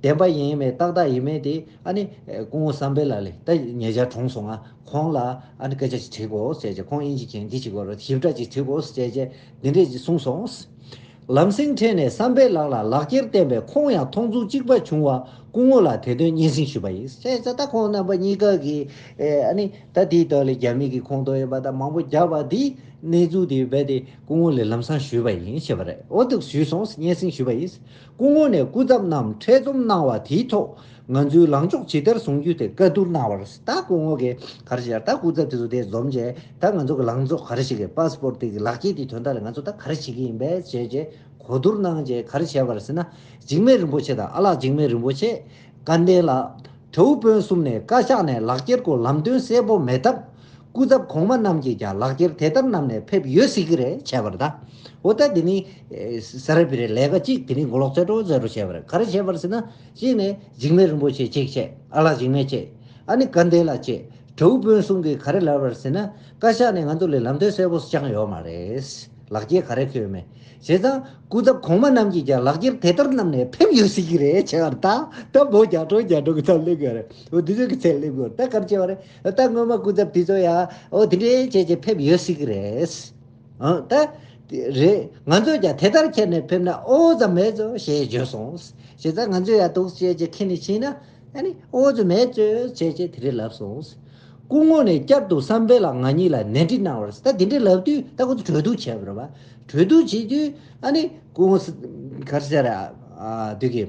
དེ་བདེན་པ་ཡིན་མེད་ཏག་ཏག་ཡིན་མེད་དེ་ཨ་ནི་སྐུ་ངོ་བསམ་འཕེལ་ལགས་ལ་ད་ཉེ་ཆར་གྲོངས་སོང་ང་། ཁོང་ལ་ཨ་ནི་སྐད་ཆ་ཞིག་དྲིས་དགོས་ཟེར་བྱས། ཁོང་དབྱིན་ཇི་མཁྱེན། འདི་བྱེད་དགོས་རེད། ཞིབ་ཕྲ་ཅིག་དྲིས་དགོས་ཟེར་བྱས་འདི་འདྲས་ཅིག་གསུངས་སོང་། ལམ་སེང་འཕྲད་ནས་བསམ་འཕེལ་ལགས་ལ་ལག་འཁྱེར་བསྟན་པས་ཁོང་ཡང་མཐོང་ཚུལ་གཅིག་པ་བྱུང་བ་སྐུ་ངོ་ལ་དེ་དོན་སྙན་སེང་ཞུས་པ་ཡིན། བྱས་ཙང་ད་ཁོང་རྣམ་པ་གཉིས་ཀ་གིས་ཨ་ནི་ད་དེའི་ཐོག་ལ་རྒྱ་མི་གི་ཁོངས་གཏོགས་ཡོད་པ་དང་མང་པོ་རྒྱག་པ་འདི་གནས་ཚུལ་དེ་རྦད་དེ་སྐུ་ངོ་ལ་ལམ་སང་ཞུས་པ་ཡིན་ཞེས་པ་རེད། འོ་འདུག་ཞུས་སོང་། སྙན་སེང་ཞུས་པ་ཡིན། སྐུ་ངོ་ནས་སྐུ་ཚབ་རྣམས་འཕྲལ་འཛོམས་གནང་བ་དེའི་ཐོག་ང་ཚོའི་ལངས་ཕྱོགས་ཇི་ལྟར་བཟུང་རྒྱུ་དེ་བཀའ་བསྡུར་གནང་བར། ད་སྐུ་ངོ་གིས་ག་རེ་བྱས། ད་སྐུ་ཚབ་དེ་ཚོ་དེ་འཛོམས་བྱས་ད་ང་ཚོ་གི་ལངས་ཕྱོགས་ག་རེ་ཞིག་གི་པ་སི་པོར་ཊི་དེ་གི་ལག་འཁྱེར་དེ་དོན་དག་ལ་ང་ཚོ་ད་ག་རེ་བྱེད་ཀྱི་ཡིན་པས་བྱས་བྱས་གོ་བསྡུར་གནང་བྱས་ག་རེ་བྱས་པ་རེད་ཟེར་ན། འཇིགས་མེད་རིན་པོ་ཆེ་དང་ཨ་ལགས་འཇིགས་མེད་རིན་པོ་ཆེ། སྐལ་ལྡན་ལགས། དྲའུ་དཔོན་གསུམ་ནས་བཀའ་ཤག་ནས་ལག་འཁྱེར་སྐོར་ལམ་སྟོན་གསལ་པོ་མེད་སྟབས། སྐུ་ཚབ་གོང་མ་རྣམས་ཀྱིས་ཀྱང་ལག་འཁྱེར་དེ་ལྟར་བསྣམས་ནས་ཕེབས་ཡོད་སྲིད་ཀྱི་རེད་བྱས་པ་རེད་ད། འོ་ད་འདི་ནི་ཨེ་ས་ར་བི་རའི་ལས་ཀ་གཅིག་དེ་ནི་མགོ་ལོག་རྩེ་གྲོགས་རྩེ་གྲོགས་བྱས་པ་རེད། ག་རེ་བྱས་པ་རེད་ཟེར་ན། གཅིག་ནས་འཇིགས་མེད་རིན་པོ་ཆེ་གཅིག་བྱས། ཨ་ལགས་འཇིགས་མེད་བྱས། ཨ་ནི་སྐལ་ལྡན་ལགས་བྱས། དྲའུ་དཔོན་གསུམ་གྱིས་ག་རེ་ལབ་པ་རེད་ཟེར་ན། བཀའ་ཤག་ནས་ང་ཚོ་ལ་ལམ་སྟོན་གསལ་པོ་བཅངས་ཡོད་མ་རེད། ལག་འཁྱེར་ག་རེ་འཁྱེར་ཡོད་མེད། བྱས་ཙང་སྐུ་ཚབ་གོང་མ་རྣམས་ཀྱིས་ཀྱང་ལག་འཁྱེར་དེ་ལྟར་བསྣམས་ནས་ཕེབས་ཡོད་སྲིད་ཀྱི་རེད་བྱས་པ་རེད་ད། ད་འོ་རྒྱ་གྲོགས་རྒྱ་གྲོགས་ཀྱི་ཚབ་སླེབས་དགོས་རེད། འོ་འདི་ཚོ་གི་ཚད་སླེབས་དགོས་རེད། ད་ག་རེ་བྱས་པ་རེད། ད་སྔོན་མ་སྐུ་ཚབ་དེ་ཚོ་ཡང་འོ་དེ་འདྲའི་བྱས་བྱས་ཕེབས་ཡོད་སྲིད་ཀྱི་རེད། ཨ་ད་རེད། ང་ཚོས་ཀྱང་དེ་ལྟར་འཁྱེར་ནས་ཕེབས་ན་ཨོ་ཙམ་མེད་ཚོ་ཞེས་བརྗོད་སོང་། བྱས་ཙང་ང་ཚོས་ཡང་འདུག་བྱས་བྱས་འཁྱེར་ནས་ཕྱིན་ན་ཨ་ནི་ཨོ་ཙམ་མེད་ཚོ་བྱས་བྱས་དེ་འདྲས་ལབ་སོང་། སྐུ་ངོ་ནས་བསྐྱར་དུ་བསམ་འཕེལ་ལགས་ང་གཉིས་ལ་ནན་ཏིག་གནང་བར། ད་དེ་འདྲས་ལབ་དུས་ད་ཁོ་ཚོ་གྲོས་བསྡུར་བྱས་པ་རེད་བ། གྲོས་བསྡུར་བྱེད་དུས་ཨ་ནི་སྐུ་ངོ་ས་ག་རེ་ཟེར་ར་ཨ་དུས་ཀྱི།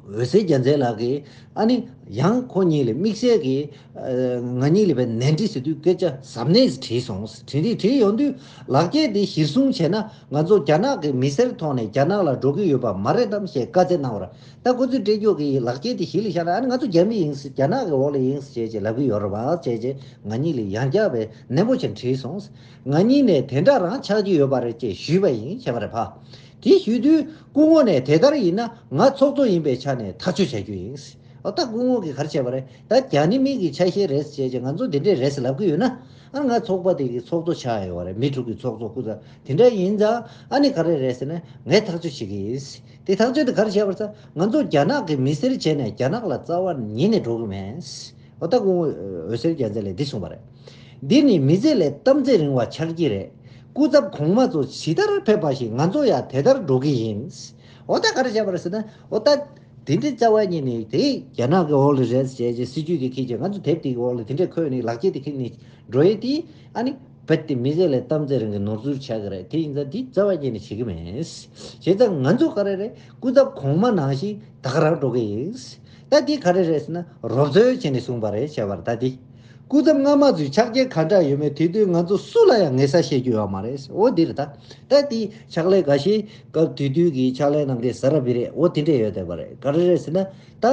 འོད་ཟེར་རྒྱལ་མཚན་ལགས་ཀྱིས་ཨ་ནི་ཡང་ཁོ་གཉིས་ལ་དམིགས་བསལ་གྱིས་ཨ་ང་གཉིས་ལ་བའི་ནན་ཏིག་ཟེར་དུས་སྐད་ཆ་གཟབ་ནན་དྲིས་སོང་། དྲིས་དྲིས་དྲིས་ཡོང་དུས་ལག་འཁྱེར་འདི་གཞིར་བཟུང་བྱས་ན་ང་ཚོ་རྒྱ་ནག་གི་མི་སེར་ཐོག་ནས་རྒྱ་ནག་ལ་འགྲོ་གི་ཡོད་པ་མ་རེད་དམ་ཞེས་བཀའ་སྩལ་གནང་བར། ད་ཁོ་ཚོས་སྤྲད་རྒྱུ་གི་ལག་འཁྱེར་འདི་གཞི་ལ་བཞག་ན་ཨ་ནི་ང་ཚོ་རྒྱ་མི་ཡིན་རྒྱ་ནག་གི་འོག་ལ་ཡིན་ཞེས་ཅེས་ལབ་གི་ཡོད་རེད་བ་ཅེས་ཅེས་ང་གཉིས་ལ་ཡང་བསྐྱར་བའི་ནན་པོ་བྱས་དྲིས་སོང་། ང་གཉིས་ནས་དེ་འདྲ་རང་ཆགས་ཀྱི་ཡོད་པ་རེད་ཅེས་ཞུས་པ་ཡིན་བྱས་པ་རེད་ཕ། དེ་ཞུས་དུས་སྐུ་ངོ་ནས་དེ་ལྟར་ཡིན་ན་ང་ཚོགས་གཙོ་ཡིན་པའི་ཆ་ནས་ཐག་གཅོད་བྱ་རྒྱུ་ཡིན། ཨ་ད་སྐུ་ངོ་གིས་ག་རེ་བྱས་པ་རེད། ད་རྒྱ་ནི་མི་གི་ཆ་ཤས་རེད་ཅེས་ཅེས་ང་ཚོ་འདི་འདྲས་རེད་ལབ་གི་ཡོད་ན་ཨ་ང་ཚོགས་པ་དེ་གི་ཚོགས་གཙོ་ཆགས་ཡོད་པ་རེད། མི་དྲུག་གི་ཚོགས་གཙོ་སྐུ་ཚབ་དེ་འདྲ་ཡིན་ཙང་ཨ་ནི་ག་རེ་རེད་ཟེར་ན་ངས་ཐག་གཅོད་བྱེད་ཀྱི་ཡིན། དེ་ཐག་གཅོད་དེ་ག་རེ་བྱས་པར་ཟེར་ང་ཚོ་རྒྱ་ནག་གི་མི་སེར་བྱས་ནས་རྒྱ་ནག་ལ་རྩ་བ་ཉིད་ནས་འགྲོ་གི་མེད། འོ་ད་སྐུ་ངོ་འོད་ཟེར་རྒྱལ་མཚན་ལས་འདི་གསུངས་པ་རེད། འདི་ནི་མི་ཚེ་ལས་གཏམ་ཚེ་རིང་བ་ཆགས་ཀྱི་རེད། སྐུ་ཚབ་གོང་མ་ཚོ་ཇི་ལྟར་ཕེབས་པ་བཞིན་ང་ཚོ་ཡང་དེ་ལྟར་འགྲོ་གི་ཡིན། འོ་ད་ག་རེ་བྱས་པ་རེད་ཟེར་ན་འོ་ད། དེ་འདྲའི་རྩ་བ་ཉིད་ནས་དེ་རྒྱ་ནག་གི་འོག་ལ་རེད་ཟེར་བྱས་སྲིད་ཇུས་དེ་འཁྱེར་བྱས་ང་ཚོ་དེབ་དེ་གི་འོག་ལ་དེ་འདྲས་འཁོད་ནས་ལག་འཁྱེར་དེ་འཁྱེར་ནས་འགྲོ་ཡས་དེ་ཨ་ནི་རྦད་དེ་མི་ཚེ་ལས་གཏམ་ཚེ་རིང་གི་ནོར་འཛོལ་ཆགས་ཀྱི་རེད། དེ་ཡིན་ཙང་འདི་རྩ་བ་ཉིད་ནས་བྱེད་ཀྱི་མེད། བྱས་ཙང་ང་ཚོ་ག་རེ་རེད། སྐུ་ཚབ་གོང་མ་ནང་བཞིན་ད་ག་རང་འགྲོ་གི་ཡིན། ད་འདི་ག་རེ་རེད་ཟེར་ན་རོབ་ཚོད་བྱས་ནས་གསུངས་པ་རེད་བྱས་པར་ད་འདི། སྐུ་ཚབ་སྔ་མ་ཚོའི་ཕྱག་འཁྱེར་ག་འདྲ་ཡོད་མེད་དེ་དུས་ང་ཚོ་སུ་ལ་ཡང་ངེས་ས་བཤད་རྒྱུ་ཡོད་མ་རེད། འོ་འདི་རེད་ད། ད་དེ་ཕྱག་ལས་འགའ་ཤས་སྐབས་དེ་དུས་ཀྱི་ཕྱག་ལས་གནང་མཁན་ཟ་ར་བི་རེད། འོ་དེ་འདྲས་ཡོད་བསྡད་པ་རེད། ག་རེ་རེད་ཟེར་ན་ད་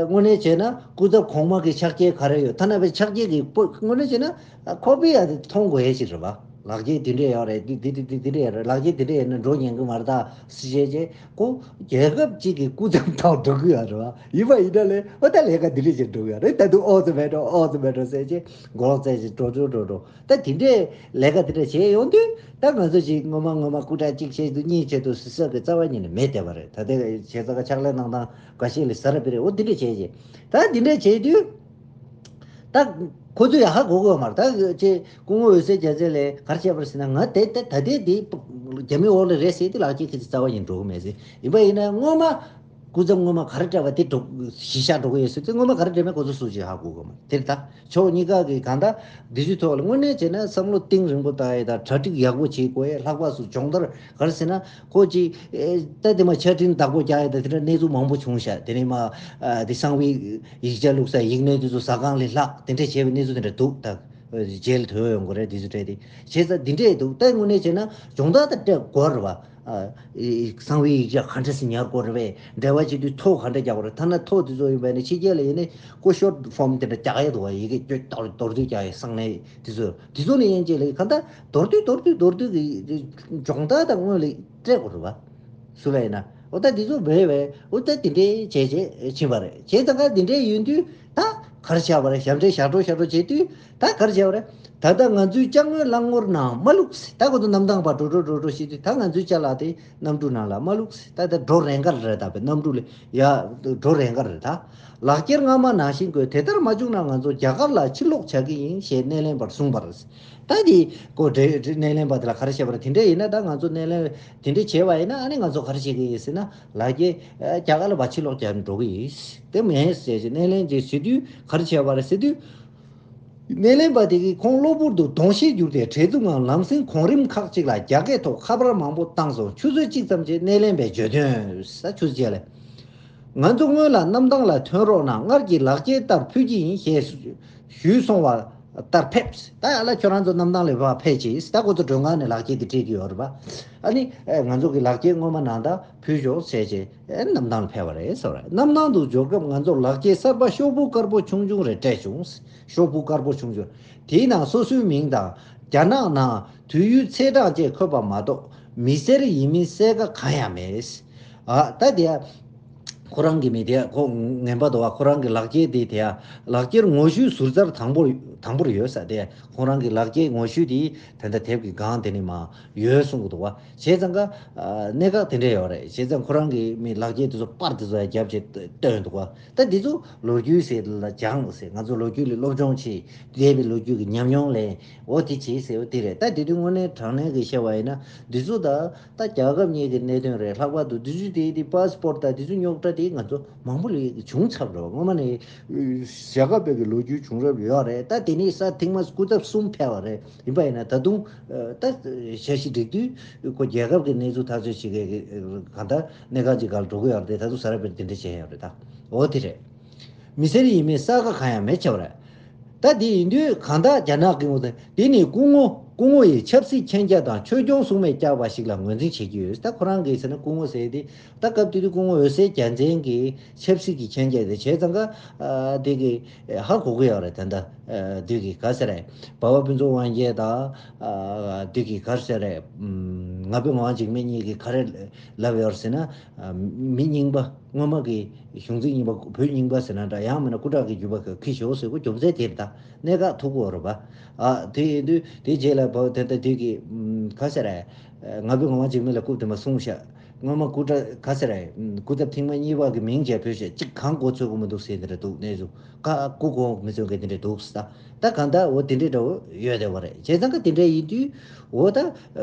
དངོས་གནས་བྱས་ན་སྐུ་ཚབ་གོང་མ་གི་ཕྱག་འཁྱེར་ག་རེ་ཡོད་ཐ་ན་པའི་ཕྱག་འཁྱེར་གྱི་པོ་དངོས་གནས་བྱས་ན་ཁོ་པའི་ཡ་དེ་མཐོང་དགོས་ཡས་ཅིག་རེད་པ། ལག་འཁྱེར་དེ་འདྲས་ཡོད་རེད། དེ་དེ་དེ་དེ་དེ་འདྲས་ཡོད་རེད། ལག་འཁྱེར་དེ་འདྲས་ཡོད་ན་འགྲོ་ཉན་གི་མ་རེད་ད་ཟེར་བྱས་རྗེས་ཁོ་རྒྱལ་ཁབ་ཅིག་གི་སྐུ་ཚབ་ཐོག་འགྲོ་གི་ཡོད་རེད་བ། ཡིན་པ་ཡིན་ན་ལས་ཨོ་ད་ལས་ཀ་དེ་འདྲས་བྱས་འགྲོ་གི་ཡོད་རེད། ད་དུང་ཨོ་ཙི་མེད་འགྲོ་ཨོ་ཙི་མེད་འགྲོ་ཟེར་བྱས་མགོ་ལོག་བཙལ་བྱས་འགྲོ་འགྲོ་འགྲོ་འགྲོ། ད་དེ་འདྲས་ལས་ཀ་དེ་འདྲས་བྱས་ཡོང་དུས་ད་ང་ཚོ་ཅིག་སྔོན་མ་སྔོན་མ་སྐུ་དྲག་གཅིག་བྱས་དུས་གཉིས་བྱས་དུས་ཟེར་ས་གི་རྩ་བ་ཉིད་ནས་མེད་བསྡད་པ་རེད། ད་ལྟའི་བྱས་ཙང་ཀ་ཕྱག་ལས་གནང་སྟངས་འགའ་ཤས་ལ་ཟ་ར་པི་རེད། འོ་དེ་འདྲས་བྱས་རྗེས་ད་དེ་འདྲས་བྱས་དུས། ད་ཁོ་ཚོས་ཡ་ཧ་གོ་གི་ཡོད་མ་རེད། ད་ཅེ་སྐུ་ངོ་འོད་ཟེར་རྒྱལ་མཚན་ལགས་ག་རེ་བྱས་པ་རེད་ཟེར་ན། ང་དེ་ད་ད་ལྟའི་དེ་རྒྱ་མིའི་འོག་ལ་རེད་ཟེར་དེ་ལག་འཁྱེར་ཁྱེར་ཏེ་རྩ་བ་ཡིན་འགྲོ་གི་མེད་ཟེར། ཡིན་པ་ཡིན་ན་སྔོན་མ་སྐུ་ཚབ་སྔོན་མ་ག་རེ་སྤྲད་པ་དེ་འགྲོ་གཞི་བཞག་འགྲོ་གི་ཡོད་ཟེར་དུས་སྔོན་མ་ག་རེ་སྤྲད་མེད་ཁོ་ཚོ་སུ་ཞིག་ཧ་གོ་གི་མ་རེད། དེར་ད་ཕྱོགས་གཉིས་ཀ་གི་གང་ལྟར་འདི་ཚོའི་ཐོག་ལ་དངོས་གནས་བྱས་ན་བསམ་བློ་གཏིང་རིང་པོ་བཏང་ཡས་དང་གྲ་སྒྲིག་ཡག་པོ་བྱེད་དགོས་ཡས། ལྷག་པར་སུ་སྦྱོང་བརྡར་ག་རེ་ཟེར་ན། ཁོ་ཅིག་ཨེ་ད་དེ་མ་ཆ་འཕྲིན་བདག་པོ་རྒྱག་ཡ་ད་དེ་འདྲ་གནས་ཚུལ་མང་པོ་བྱུང་ཤག་དེ་ནས་མ་ཨ་དེ་གསང་བའི་ཡིག་ཆ་བླུགས་ས་ཡིག་སྣོད་དེ་ཚོ་ཟ་ཁང་ལས་ལྷག་དེ་འདྲ་བྱས་པའི་གནས་ཚུལ་དེ་འདྲ་འདུག་ད་རྗེས་ལ་ཐོས་ཡོང་གི་རེད། དེ་ཚོ་སྤྲད་དེ་བྱས་ཙང་འདི་འདྲས་འདུག་ད་དངོས་གནས་བྱས་ན་སྦྱོང་བརྡར་ད་སྤྲད་དགོས་རེད་བ། ཨ་ཨེ་གསང་བའི་ཡིག་ཆ་ག་འདྲ་སེ་ཉར་དགོས་རེད་བས། འབྲེལ་བ་བྱེད་དུས་ཐོ་ག་འདྲ་རྒྱག་དགོས་རེད། ཐ་ན་ཐོ་དེ་ཚོ་ཡིན་པ་ནི་ཕྱི་རྒྱལ་ལ་ཡིན་ནི་ཁོ་ཤོར་ཕོམ་དེ་འདྲ་རྒྱག་ཡ་འདུག་བ། ཡི་གེ་སྐྱོ་མདོར་བསྡུས་རྒྱག་ཡ་གསང་གནས་དེ་ཚོ་དེ་ཚོ་ནི་ཡན་ཆད་ལ་ག་འདྲ་མདོར་བསྡུས་མདོར་བསྡུས་མདོར་བསྡུས་ཀྱི་སྦྱོང་བརྡར་དང་སྔོན་ལ་སྤྲད་དགོས་རེད་བ། སུ་ལ་ཡིན་ན་ཨོ་ད་འདི་ཚོ་བས་བས་ཨོ་ད་འདི་འདྲའི་བྱས་བྱས་ཕྱིན་པ་རེད། བྱས་ཙང་ཀ་འདི་འདྲའི་ཡིན་དུས་ད་ག་རེ་བྱས་པ་རེད། ཞབས་འདྲེན་ཞབས་བྲོ་ཞབས་བྲོ་བྱེད་དུས་ད་ག་རེ་བྱས་པ་རེད། ད་ལྟ་ང་ཚོའི་ཅ་དངོས་གླང་ངོར་ནང་མ་བླུགས་ཟེར། ད་ཁོ་ཚོ་གནམ་ཐང་པ་འགྲོ་འགྲོ་འགྲོ་འགྲོ་བྱེད་དུས་ད་ང་ཚོའི་ཅ་ལག་དེ་གནམ་གྲུ་ནང་ལ་མ་བླུགས་ཟེར། ད་ད་འགྲོ་རན་ག་རེད། ད་བས་གནམ་གྲུ་ལ་ཡ་འགྲོ་རན་ག་རེད། ད་ལག་འཁྱེར་སྔ་མ་ནང་བཞིན་དགོས། དེ་ལྟར་མ་བྱུང་ན་ང་ཚོ་རྒྱ་གར་ལ་ཕྱིར་ལོག་བྱ་གི་ཡིན་ཞེས་སྣེ་ལེན་པར་གསུངས་པ་རེད། ད་དེ་ཀོ་འདྲེ་སྣེ་ལེན་པ་དེ་ལ་ག་རེ་བྱས་པ་རེད། དེ་འདྲ་ཡིན་ན་ད་ང་ཚོ་སྣེ་ལེན་དེ་འདྲ་བྱས་པ་ཡིན་ན་ཨ་ནི་ང་ཚོ་ག་རེ་བྱེད་ཀྱི་ཡིན་ཟེར་ན། ལག་འཁྱེར་རྒྱ་གར་ལ་ཕར་ཕྱིར་ལོག་རྒྱག་འགྲོ་གི་ཡིན། དེ་མིན་ཟེར་ཞེས་སྣེ་ལེན་ཅིག་བྱེད་དུས་ག་རེ་བྱས་པ་རེད་ཟེར་དུས། སྣེ་ལེན་པ་དེ་གིས་ཁོང་གློ་བུར་དུ་གདོང་ཤེས་གྱུར་ཏེ་བྲེལ་འཚུབ་ངང་ལམ་སེང་གོང་རིམ་ཁག་ཅིག་ལ་རྒྱ་སྐད་ཐོག་ཁ་པར་མང་པོ་བཏང་སོང་། ཆུ་ཚོད་གཅིག་ཙམ་རྗེས་སྣེ་ལེན་པས་བརྗོད་དོན། ས་ཆུ་ཚོད་ལས། ང་ཚོ་སྔོན་ལ་གནམ་ཐང་ལ་ཐོན་རོགས་གནང་། སྔར་གྱི་ལག་འཁྱེར་ལྟར་ཕུལ་གྱི་ཡིན་ཞེས་ཞུས་སོང་བ་ལྟར་ཕེབས། ད་ཡ་ལ་ཁྱོད་རང་ཚོ་གནམ་ཐང་ལ་ཕར་ཕེབས་ཅིག་ད་ཁོ་ཚོ་མགྲོན་ཁང་ནས་ལག་འཁྱེར་དེ་སྤྲད་ཀྱི་ཡོད་རེད་པ། ཨ་ནི་ཨེ་ང་ཚོ་གི་ལག་འཁྱེར་སྔོན་མ་ནང་ད་ཕུལ་ཤོག་ཟེར་བྱས་ཨེ་གནམ་ཐང་ལ་ཕེབས་པ་རེད་ཟེར་བ་རེད། གནམ་ཐང་དུ་འབྱོར་སྐབས་ང་ཚོར་ལག་འཁྱེར་གསར་པ་ཤོག་བུ་དཀར་པོ་ཆུང་ཆུང་རེ་སྤྲད་བྱུང་། ཤོག་བུ་དཀར་པོ་ཆུང་ཆུང་། དེའི་ནང་སོ་སོའི་མིང་དང་རྒྱ་ནག་ནང་དུས་ཡུན་ཚེས་གྲངས་བཅས་འཁོད་པ་མ་གཏོགས་མི་སེར་ཡིན་མིན་གསལ་ཁ་གང་ཡང་མེད། ཨ་ད་དེ་ཡ། ཁོ་རང་གི་མི་དེ་ཡ་ཁོ་ངན་པ་འདུག་བ། ཁོ་རང་གི་ལག་འཁྱེར་དེ་དེ་ཡ་ལག་འཁྱེར་ངོ་བཤུས་ཟུར་རྩར་དང་པོར་དང་པོར་ཡོད་ས་དེ་ཡ་ཁོ་རང་གི་ལག་འཁྱེར་ངོ་བཤུས་དེ་ད་ལྟ་དེབ་ཀྱི་སྒང་དེ་ནས་མ་ཡོད་གསུང་གི་འདུག་བ། བྱས་ཙང་ཀ་ཨ་གནད་འགག་དེ་འདྲ་ཡོད་རེད། བྱས་ཙང་ཁོ་རང་གི་མི་ལག་འཁྱེར་དེ་ཚོ་པར་དེ་ཚོ་ཡ་རྒྱབ་བྱས་བཏོན་འདུག་བ། ད་འདི་ཚོ་ལོ་རྒྱུས་ཟེར་ལ་སྦྱངས་ཟེར། ང་ཚོ་ལོ་རྒྱུས་ལ་སློབ་སྦྱོང་བྱེད། འདས་པའི་ལོ་རྒྱུས་ཀྱི་ཉམས་མྱོང་ལེན། འོ་དེ་བྱེད་ཟེར། འོ་དེ་རེད། ད་དེ་དུས་དངོས་གནས་དྲང་གནས་ཀྱི་བཤད་པ་ཡིན་ན་འདི་ཚོ་ད་ད་རྒྱལ་ཁབ་གཉིས་ཀྱི་གནད་དོན་རེད། ལྷག་པར་དུ་འདི་ཚོ་དེ་དེ་པ་སི་པོར་ཊི་དང་འདི་ཚོ་རྙོག་དྲ་དེ་ང་ཚོ་མང་པོ་ལ་བྱུང་ཚར་རེད་བ། སྔོན་མ་ནས་བཞག་ག་པའི་གི་ལོ་རྒྱུས་བྱུང་རབས་ཡོད་རེད། ད་དེ་ནས་ས་ཐེངས་མ་སྐུ་ཚབ་གསུམ་ཕེབས་པ་རེད། ཡིན་པ་ཡིན་ན་ད་དུང་ད་འཆར་གཞི་སྒྲིག་དུས་ཁོ་རྒྱལ་ཁབ་ཀྱི་གནས་ཚུལ་ཐག་གཅོད་བྱེད་མཁན་གྱི་གང་ལྟར་གནད་འགག་ཅིག་སྒང་ལ་འགྲོ་གི་ཡོད་རེད། ད་དུང་ས་ར་པེར་དེ་འདྲ་བྱས་ཡོད་རེད་ད། འོ་དེ་རེད། མི་སེར་ཡིན་མིན་གསལ་ཁ་གང་ཡང་མེད་ཆགས་པ་རེད། ད་དེ་ཡིན་དུས་གང་ལྟར་རྒྱ་ནག་གི་ངོ་དེ་དེ་ནི་སྐུ་ངོ་སྐུ་ངོ་ཡི་ཆབ་སྲིད་མཁྱེན་རྒྱ་དང་ཆོས་སྐྱོང་སྲུང་མས་བསྐྱངས་པ་ཞིག་ལ་ངོས་འཛིན་བྱེད་ཀྱི་ཡོད། ད་ཁོ་རང་གིས་ཟེར་ན་སྐུ་ངོ་ཟེར་དེ་ད་སྐབས་དེ་དུས་སྐུ་ངོ་འོད་ཟེར་རྒྱལ་མཚན་གྱི་ཆབ་སྲིད་ཀྱི་མཁྱེན་རྒྱ་དེ་བྱས་ཙང་ཀ་དེ་གི་ཧ་གོ་གི་ཡོད་རེད། ད་ལྟ་དུས་ཀྱི་ག་ཟེར་རེད། འབའ་བ་ཕུན་ཚོགས་དབང་རྒྱལ་དང་དུས་ཀྱི་ག་ཟེར་རེད། ང་ཕོད་ངག་དབང་འཇིགས་མེད་གཉིས་ཀྱིས་ག་རེ་ལབ་ཡོད་ཟེར་ན། མི་རྙིང་པ་སྔོན་མ་གི་གཞུང་འཛིན་རྙིང་པ་བོད་རྙིང་པ་ཟེར་ན་འདྲ། ཡང་མིན་ན་སྐུ་དྲག་གི་རྒྱུད་པ་ཁྱི་ཞོག་ཟེར་གོ་རྒྱུ་མཚན་དེ་རེད་ད། གནད་འགག་ཐུག་གོ་རེད་པ། ཨ་དེ་ཡིན་དུས་དེ་རྗེས་ལ་བོད་དེ་ལྟ་དུས་ཀྱི་ག་ཟེར་རེད། ང་ཕོད་ངག་དབང་འཇིགས་མེད་ལ་རྐུབ་དེ་མ་གསུངས་ཤག་སྔོན་མ་སྐུ་དྲག་ག་ཟེར་རེད། སྐུ་ཚབ་ཐེངས་མ་གཉིས་པ་གི་མིང་བརྗེ་ཕོད་ཤག་གཅིག་གང་གོ་ཚོད་གོ་མི་འདུག་ཟེར་དེ་རེད་འདུག་གནས་ཚུལ་ཀ་སྐུ་གོ་མི་ཚོད་གི་དེ་འདྲས་འདུག་ཟེར་ད། ད་གང་ལྟར་འོ་དེ་འདྲས་འདྲ་བོ་ཡོད་བསྡད་པ་རེད། བྱས་ཙང་ཀ་དེ་འདྲས་ཡིན་དུས་འོ་ད་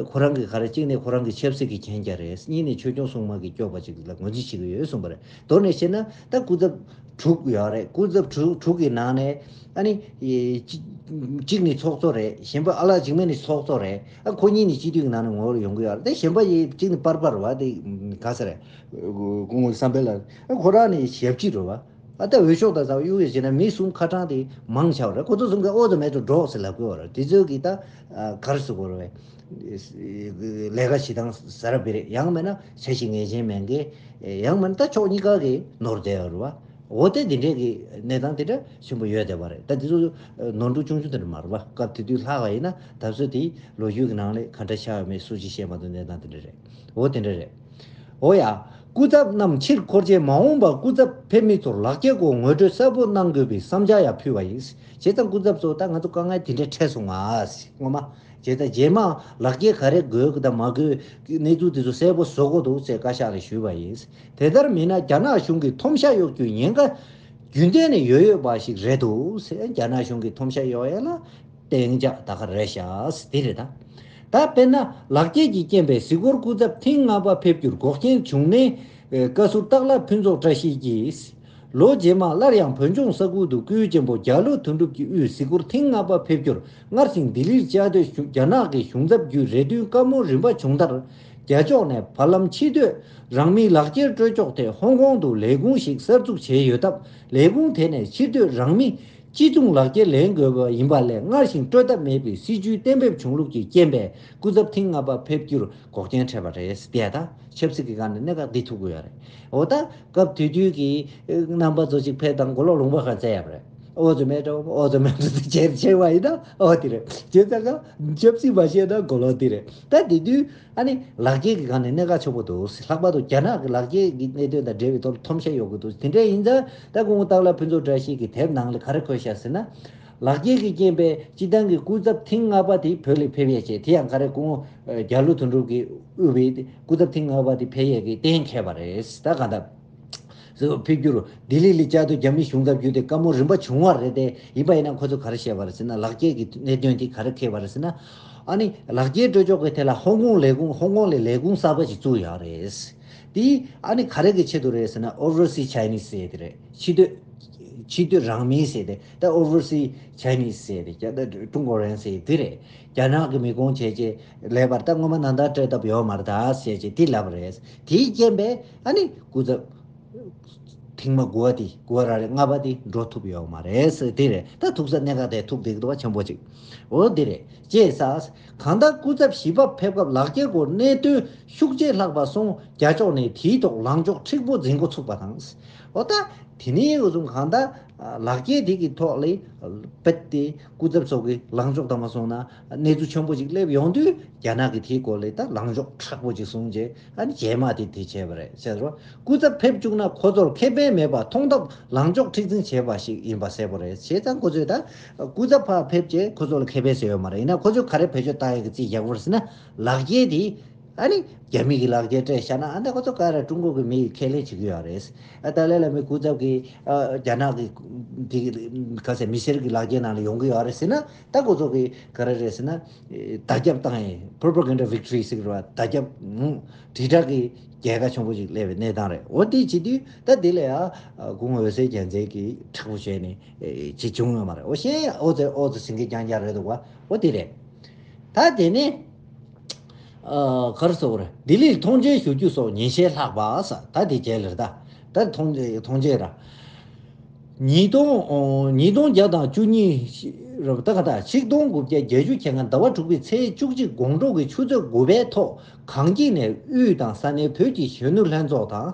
ཁོ་རང་གི་ག་རེ་གཅིག་ནས་ཁོ་རང་གི་ཆབ་སྲིད་ཀྱི་མཁྱེན་རྒྱ་རེད། གཉིས་ནས་ཆོས་སྐྱོང་སྲུང་མ་གི་སྐྱོབ་པ་ཅིག་ལ་ངོས་འཛིན་བྱེད་ཀྱི་ཡོད་གསུངས་པ་རེད། མདོར་ནས་བཤད་ན་ད་སྐུ་ཚབ་དྲུག་ཡོད་རེད། སྐུ་ཚབ་དྲུག་དྲུག་གི་ནང་ནས་ཨ་ནི་གཅིག་གཅིག་ནི་ཚོགས་གཙོ་རེད། གཞན་པ་ཨ་ལགས་འཇིགས་མེད་ནི་ཚོགས་གཙོ་རེད། ཨ་ཁོ་གཉིས་ནི་སྤྱི་འཐུས་ཀྱི་ནང་ནས་ངོ་བོར་ཡོང་གི་ཡོད་རེད། དེ་གཞན་པ་ཡི་གཅིག་ནི་པར་པར་བ་དེ་ག་ཟེར་རེད། སྐུ་ངོ་བསམ་འཕེལ་ལགས་ཨ་ཁོ་རང་ནི་ཞབས་ཕྱི་རེད་བ། ཨ་ད་འོས་ཤོག་དང་ཚ་བ་གཡུག་ཡོད་བྱས་ན་མི་གསུམ་ཁ་གྲངས་དེ་མང་ཆགས་པ་རེད། ཁོ་ཚོ་གསུམ་ག་ཨོ་ཙམ་མེད་དུ་འགྲོ་ཟེར་ལབ་དགོས་པ་རེད། དེ་ཚོ་གི་ད་ག་རེ་ཟེར་དགོས་རེད། ལས་ཀ་བྱེད་སྟངས་ཟ་ར་བི་རེད། ཡང་མིན་ན་འཆར་གཞི་ངེས་ཅན་མེད་མཁན། ཡང་མིན་ན་ད་ཕྱོགས་གཉིས་ཀ་གི་ནོར་བསྡད་ཡོད་རེད་བ། འོ་དེ་འདི་འདྲའི་གི་གནས་སྟངས་དེ་འདྲ་ཆེན་པོ་ཡོད་བསྡད་པ་རེད། ད་འདི་ཚོ་ནོར་འཁྲུལ་ཆུང་ཆུང་དེ་འདྲ་མ་རེད་པ། སྐབས་དེ་དུས་ལྷག་པ་ཡིན་ན་ད་གཟོད་དེའི་ལོ་རྒྱུས་ཀྱི་ནང་ལ་ག་འདྲ་ཆགས་ཡོད་མེད་སུ་གཅིག་ཤེས་མ་ཐུབ་གནས་སྟངས་དེ་འདྲ་རེད། འོ་དེ་འདྲ་རེད། འོ་ཡ། སྐུ་ཚབ་རྣམས་ཕྱིར་འཁོར་རྗེས་མ་འོངས་པར་སྐུ་ཚབ་ཕེབས་མི་ཚོར་ལག་འཁྱེར་སྐོར་ངོ་སྤྲོད་གསལ་པོ་གནང་དགོས་པའི་བསམ་འཆར་ཡང་ཕུལ་བ་ཡིན། བྱས་ཙང་སྐུ་ཚབ་ཚོ་ད་ང་ཚོ་དཀའ་ངལ་དེ་འདྲ་འཕྲད་སོང་ང་། སྔོན་མ། བྱས་ཙང་རྗེས་མ་ལག་འཁྱེར་ག་རེ་དགོས་ཀྱི་དང་མ་དགོས་ཀྱི་གནས་ཚུལ་དེ་ཚོ་གསལ་པོ་བཟོ་དགོས་འདུག་ཅེས་བཀའ་ཤག་ལ་ཞུས་པ་ཡིན། དེ་ལྟར་མིན་ན་རྒྱ་ནག་གཞུང་གིས་ཐོམ་ཤ་གཡོག་རྒྱུའི་ཉེན་ཁ་རྒྱུན་གཏན་ནས་ཡོད་ཡོད་པ་ཞིག་རེད་འདུག་ཟེར། རྒྱ་ནག་གཞུང་གིས་ཐོམ་ཤ་གཡོག་ཡས་ལ་གཏན་འཇགས་ད་ག་རེད་ཤག་དེ་རེད་ད། ད་དཔེར་ན་ལག་འཁྱེར་གྱི་རྐྱེན་པས་གཟིགས་སྐོར་སྐུ་ཚབ་ཐེངས་ལྔ་པ་ཕེབས་རྒྱུར་འགོག་རྐྱེན་བྱུང་ནས། བཀའ་ཟུར་སྟག་ལྷ་ཕུན་ཚོགས་བཀྲ་ཤིས་ཀྱིས། ལོ་རྗེས་མར་སླར་ཡང་བོད་ལྗོངས་ས་ཁུལ་དུ་སྐུའི་གཅེན་པོ་རྒྱ་ལོ་དོན་གྲུབ་ཀྱི་དབུས་གཟིགས་སྐོར་ཐེངས་ལྔ་པ་ཕེབས་རྒྱུར་སྔར་བཞིན་ལྡི་ལིར་བཅའ་སྡོད་བཞུགས་རྒྱ་ནག་གི་གཞུང་ཚབ་བརྒྱུད་རེ་འདུན་བཀའ་མོལ་རིམ་པ་བྱུང་མཐར། རྒྱ་ཕྱོགས་ནས་བར་ལམ་ཕྱི་སྡོད་རང་མིའི་ལག་འཁྱེར་སྤྲོད་ཕྱོགས་ཐད་ཧོང་ཀོང་དུ་ལས་ཁུངས་ཤིག་གསར་འཛུགས་བྱས་ཡོད་སྟབས། ལས་ཁུངས་དེ་ནས་ཕྱིར་སྡོད་རང་མི་གཅིག་མཚུངས་ལག་འཁྱེར་ལེན་དགོས་པ་ཡིན་པ་ལས་སྔར་བཞིན་སྤྲོད་ཐབས་མེད་པའི་སྲིད་ཇུས་གཏན་འབེབས་བྱུང་ལུགས་ཀྱི་རྐྱེན་པས་སྐུ་ཚབ་ཐེངས་ལྔ་པ་ཕེབས་རྒྱུར་འགོག་རྐྱེན་འཕྲད་པ་རེད། དེ་ད་ཆབ་སྲིད་ཀྱི་སྒང་ནས་གནད་འགག་འདི་ཐུག་གི་ཡོད་རེད། འོ་ད་སྐབས་དེ་དུས་ཀྱི་རྣམ་པ་ཚོ་ཅིག་ཕེབས་དང་མགོ་ལོག་ལུང་པ་ཁ་བཙལ་ཡ་རེད། ཨོ་ཙི་མེད་འགྲོ་ཨོ་ཙི་མེད་འགྲོ་ཟེར་བྱས་བྱས་པ་ཡིན་ན་ཨོ་དེ་རེད། བྱས་ཙང་ཀ་ཆབ་སྲིད་མ་བཤད་ན་མགོ་ལོག་དེ་རེད། ད་དེ་དུས། ཨ་ནི་ལག་འཁྱེར་གྱི་སྒང་ནས་གནད་འགག་ཆེན་པོ་འདུག། ལྷག་པར་དུ་རྒྱ་ནག་གི་ལག་འཁྱེར་གྱི་གནད་དོན་དང་འབྲེལ་བའི་ཐོག་ཐོམ་ཤ་གཡོག་གི་འདུག། དེ་འདྲ་ཡིན་ཙང་ད་སྐུ་ངོ་སྟག་ལྷ་ཕུན་ཚོགས་བཀྲ་ཤིས་ཀྱི་དེབ་ནང་ལ་ག་རེ་འཁོད་ཤག་ཟེར་ན། ལག་འཁྱེར་གྱི་རྐྱེན་པས་སྤྱི་བཏང་གི་སྐུ་ཚབ་ཐེངས་ལྔ་པ་དེ་བོད་ལ་ཕེབས་ཡས་བྱས། དེ་ཡང་ག་རེ་སྐུ་ངོ་རྒྱ་ལོ་དོན་གྲུབ་ཀྱི་དབུས་པའི་སྐུ་ཚབ་ཐེངས་ལྔ་པ་དེ་ཕེབས་ཡས་ཀྱི་གཏན་འཁེལ་བ་རེད། ད་གང་ལྟར། ཕེབས་རྒྱུར་ལྡི་ལི་ལ་བཅའ་སྡོད་རྒྱ་མི་གཞུང་ཚབ་བརྒྱུད་དེ་བཀའ་མོལ་རིམ་པ་བྱུང་བ་རེད་དེ། ཡིན་པ་ཡིན་ན་ཁོ་ཚོས་ག་རེ་བཤད་པ་རེད་ཟེར་ན། ལག་འཁྱེར་གྱི་གནད་དོན་དེ་ག་རེ་འཁེལ་བ་རེད་ཟེར་ན། ཨ་ནི་ལག་འཁྱེར་སྤྲོད་ཕྱོགས་ཀྱི་ཐད་ལ་ཧོང་ཀོང་ལས་ཁུངས་ཧོང་ཀོང་ལ་ལས་ཁུངས་གསར་པ་ཞིག་བཙུགས་ཡོད་རེད། དེ་ཨ་ནི་ག་རེ་གི་ཆེད་དུ་རེད་ཟེར་ན། Overseas Chinese ཟེར་དེ་རེད། ཕྱི་སྡོད་ཕྱི་སྡོད་རང་མིའི་ཟེར་དེ་ད་Overseas Chinese ཟེར་དེ་ཀྲུང་གོ་རེན་ཟེར་དེ་རེད། རྒྱ་ནག་གི་མི་ཁུངས་བྱས་རྗེས་ལས་པར་ད་སྔོན་མ་ནང་ལྟར་སྤྲད་ཐབས་ཡོད་མ་རེད་ད་ཟེར་རྗེས་དེ་ལབ་པ་རེད། དེའི་རྐྱེན་པས་ཨ་ནི་སྐུ་ཚབ། ཐེངས་མ་དགུ་པ་དེ་དགུ་པ་ར་རེད། ལྔ་པ་དེ་འགྲོ་ཐུབ་ཡོད་མ་རེད་ཟེར་དེ་རེད། ད་ཐུག་ས་གནད་འགག་དེ་ཐུག་བསྡད་ཀྱི་འདུག་བ། ཆེན་པོ་ཅིག། འོ་དེ་རེད་ཅེས་ཟེར། གང་ལྟར་སྐུ་ཚབ་བཞི་པ་ཕེབས་སྐབས་ལག་འཁྱེར་སྐོར་གནད་དོན་ཤུགས་ཆེ་ལྷག་པ་སོང་། རྒྱ་ཕྱོགས་ནས་དེའི་ཐོག་ལངས་ཕྱོགས་མཁྲེགས་པོ་འཛིན་འགོ་ཚུགས་པ་དང་། འོ་ད་དེ་ནས་འོ་བཟུང་གང་ལྟར་ལག་འཁྱེར་དེ་གི་ཐོག་ལ་རྦད་དེ་སྐུ་ཚབ་ཚོ་གི་ལངས་ཕྱོགས་དང་མ་སོང་ན་གནས་ཚུལ་ཆེན་པོ་ཅིག་སླེབས་ཡོང་དུས། རྒྱ་ནག་གིས་དེའི་སྐོར་ལ་ད་ལངས་ཕྱོགས་མཁྲེགས་པོ་ཅིག་བཟུང་རྗེས་ཨ་ནི་རྗེས་མ་དེ་དེ་བྱས་པ་རེད། བྱས་ཙང་སྐུ་ཚབ་ཕེབས་བཅུག་ན་ཁོ་ཚོར་ཁེ་ཕན་མེད་པར་མཐོང་ཐབས་ལངས་ཕྱོགས་མཁྲེགས་འཛིན་བྱས་པ་ཞིག་ཡིན་པ་གསལ་པོ་རེད། བྱས་ཙང་ཁོ་ཚོས་ད་སྐུ་ཚབ་ཕར་ཕེབས་རྗེས་ཁོ་ཚོ་ལ་ཁེ་ཕན་ཟེར་ཡོད་མ་རེད། ཡིན་ན་ཁོ་ཚོས་ག་རེ་བེད་སྤྱོད་བཏང་ཡག་གི་རྩིས་རྒྱག་པ་རེད་ཟེར་ན། ལག་འཁྱེར་དེ་ཨ་ནི་རྒྱ་མི་གི་ལག་འཁྱེར་སྤྲད་བཞག་ན། ཨ་ནི་ཁོ་ཚོ་ག་རེ་ཀྲུང་གོ་གི་མི་ཡིས་ཁས་ལེན་བྱེད་ཀྱི་ཡོད་རེད། ཨ་ཏཱ་ལའི་བླ་མའི་སྐུ་ཚབ་ཀྱིས་ཨ་རྒྱ་ནག་གི་དེ་ག་ཟེར་མི་སེར་གྱི་ལག་འཁྱེར་ནང་ལ་ཡོང་གི་ཡོད་རེད་ཟེར་ན། ད་ཁོ་ཚོ་གིས་ག་རེ་རེད་ཟེར་ན། ཨེ་བརྡ་ཁྱབ་བཏང་ཡས་propaganda victory ཟེར་གྱི་རེད་བ། བརྡ་ཁྱབ་ངོ་དྲིལ་བསྒྲགས་ཀྱི་རྒྱལ་ཁ་ཆེན་པོ་ཞིག་སླེབས་པའི་གནས་སྟངས་རེད། འོ་དེ་བྱེད་དུས་ད་དེ་ལ་ཡ་ཨ་སྐུ་ངོ་འོད་ཟེར་རྒྱལ་མཚན་གྱིས་མཁྲེགས་པོ་བྱས་ནས་ཨེ་ཅིག་བྱུང་ཡོད་མ་རེད། འོ་གཞན་ཨོ་ཙི་ཨོ་ཙི་ཟིང་གི་རྐྱང་རྐྱང་རེད་འདུག་བ། འོ་དེ་རེད། ད་དེ་ནས་ཨ་ག་རེ་ཟེར་དགོས་རེད། ལྡི་ལིར་མཐོང་མཇལ་ཞུ་རྒྱུ་སོགས་ཉིན་ཤས་ལྷག་པ་ཟེར། ད་དེ་རྗེས་ལ་རེད་ད། ད་མཐོང་མཐོང་མཇལ་ར། ཉིས་སྟོང་ཉིས་སྟོང་བརྒྱ་དང་བཅུ་གཉིས་རབ་ད་ག་ད་ཆིག་སྟོང་དགུ་བརྒྱ་བརྒྱད་ཅུ་གྱ་ལྔ་ཟླ་བ་དྲུག་པའི་ཚེས་བཅུ་གཅིག་དགོང་དྲོ་གི་ཆུ་ཚོད་དགུ་པའི་ཐོག་གངས་སྐྱིད་ནས་དབུས་དང་ས་གནས་བོད་ཀྱི་གཞོན་ནུ་ལྷན་ཚོགས་དང་།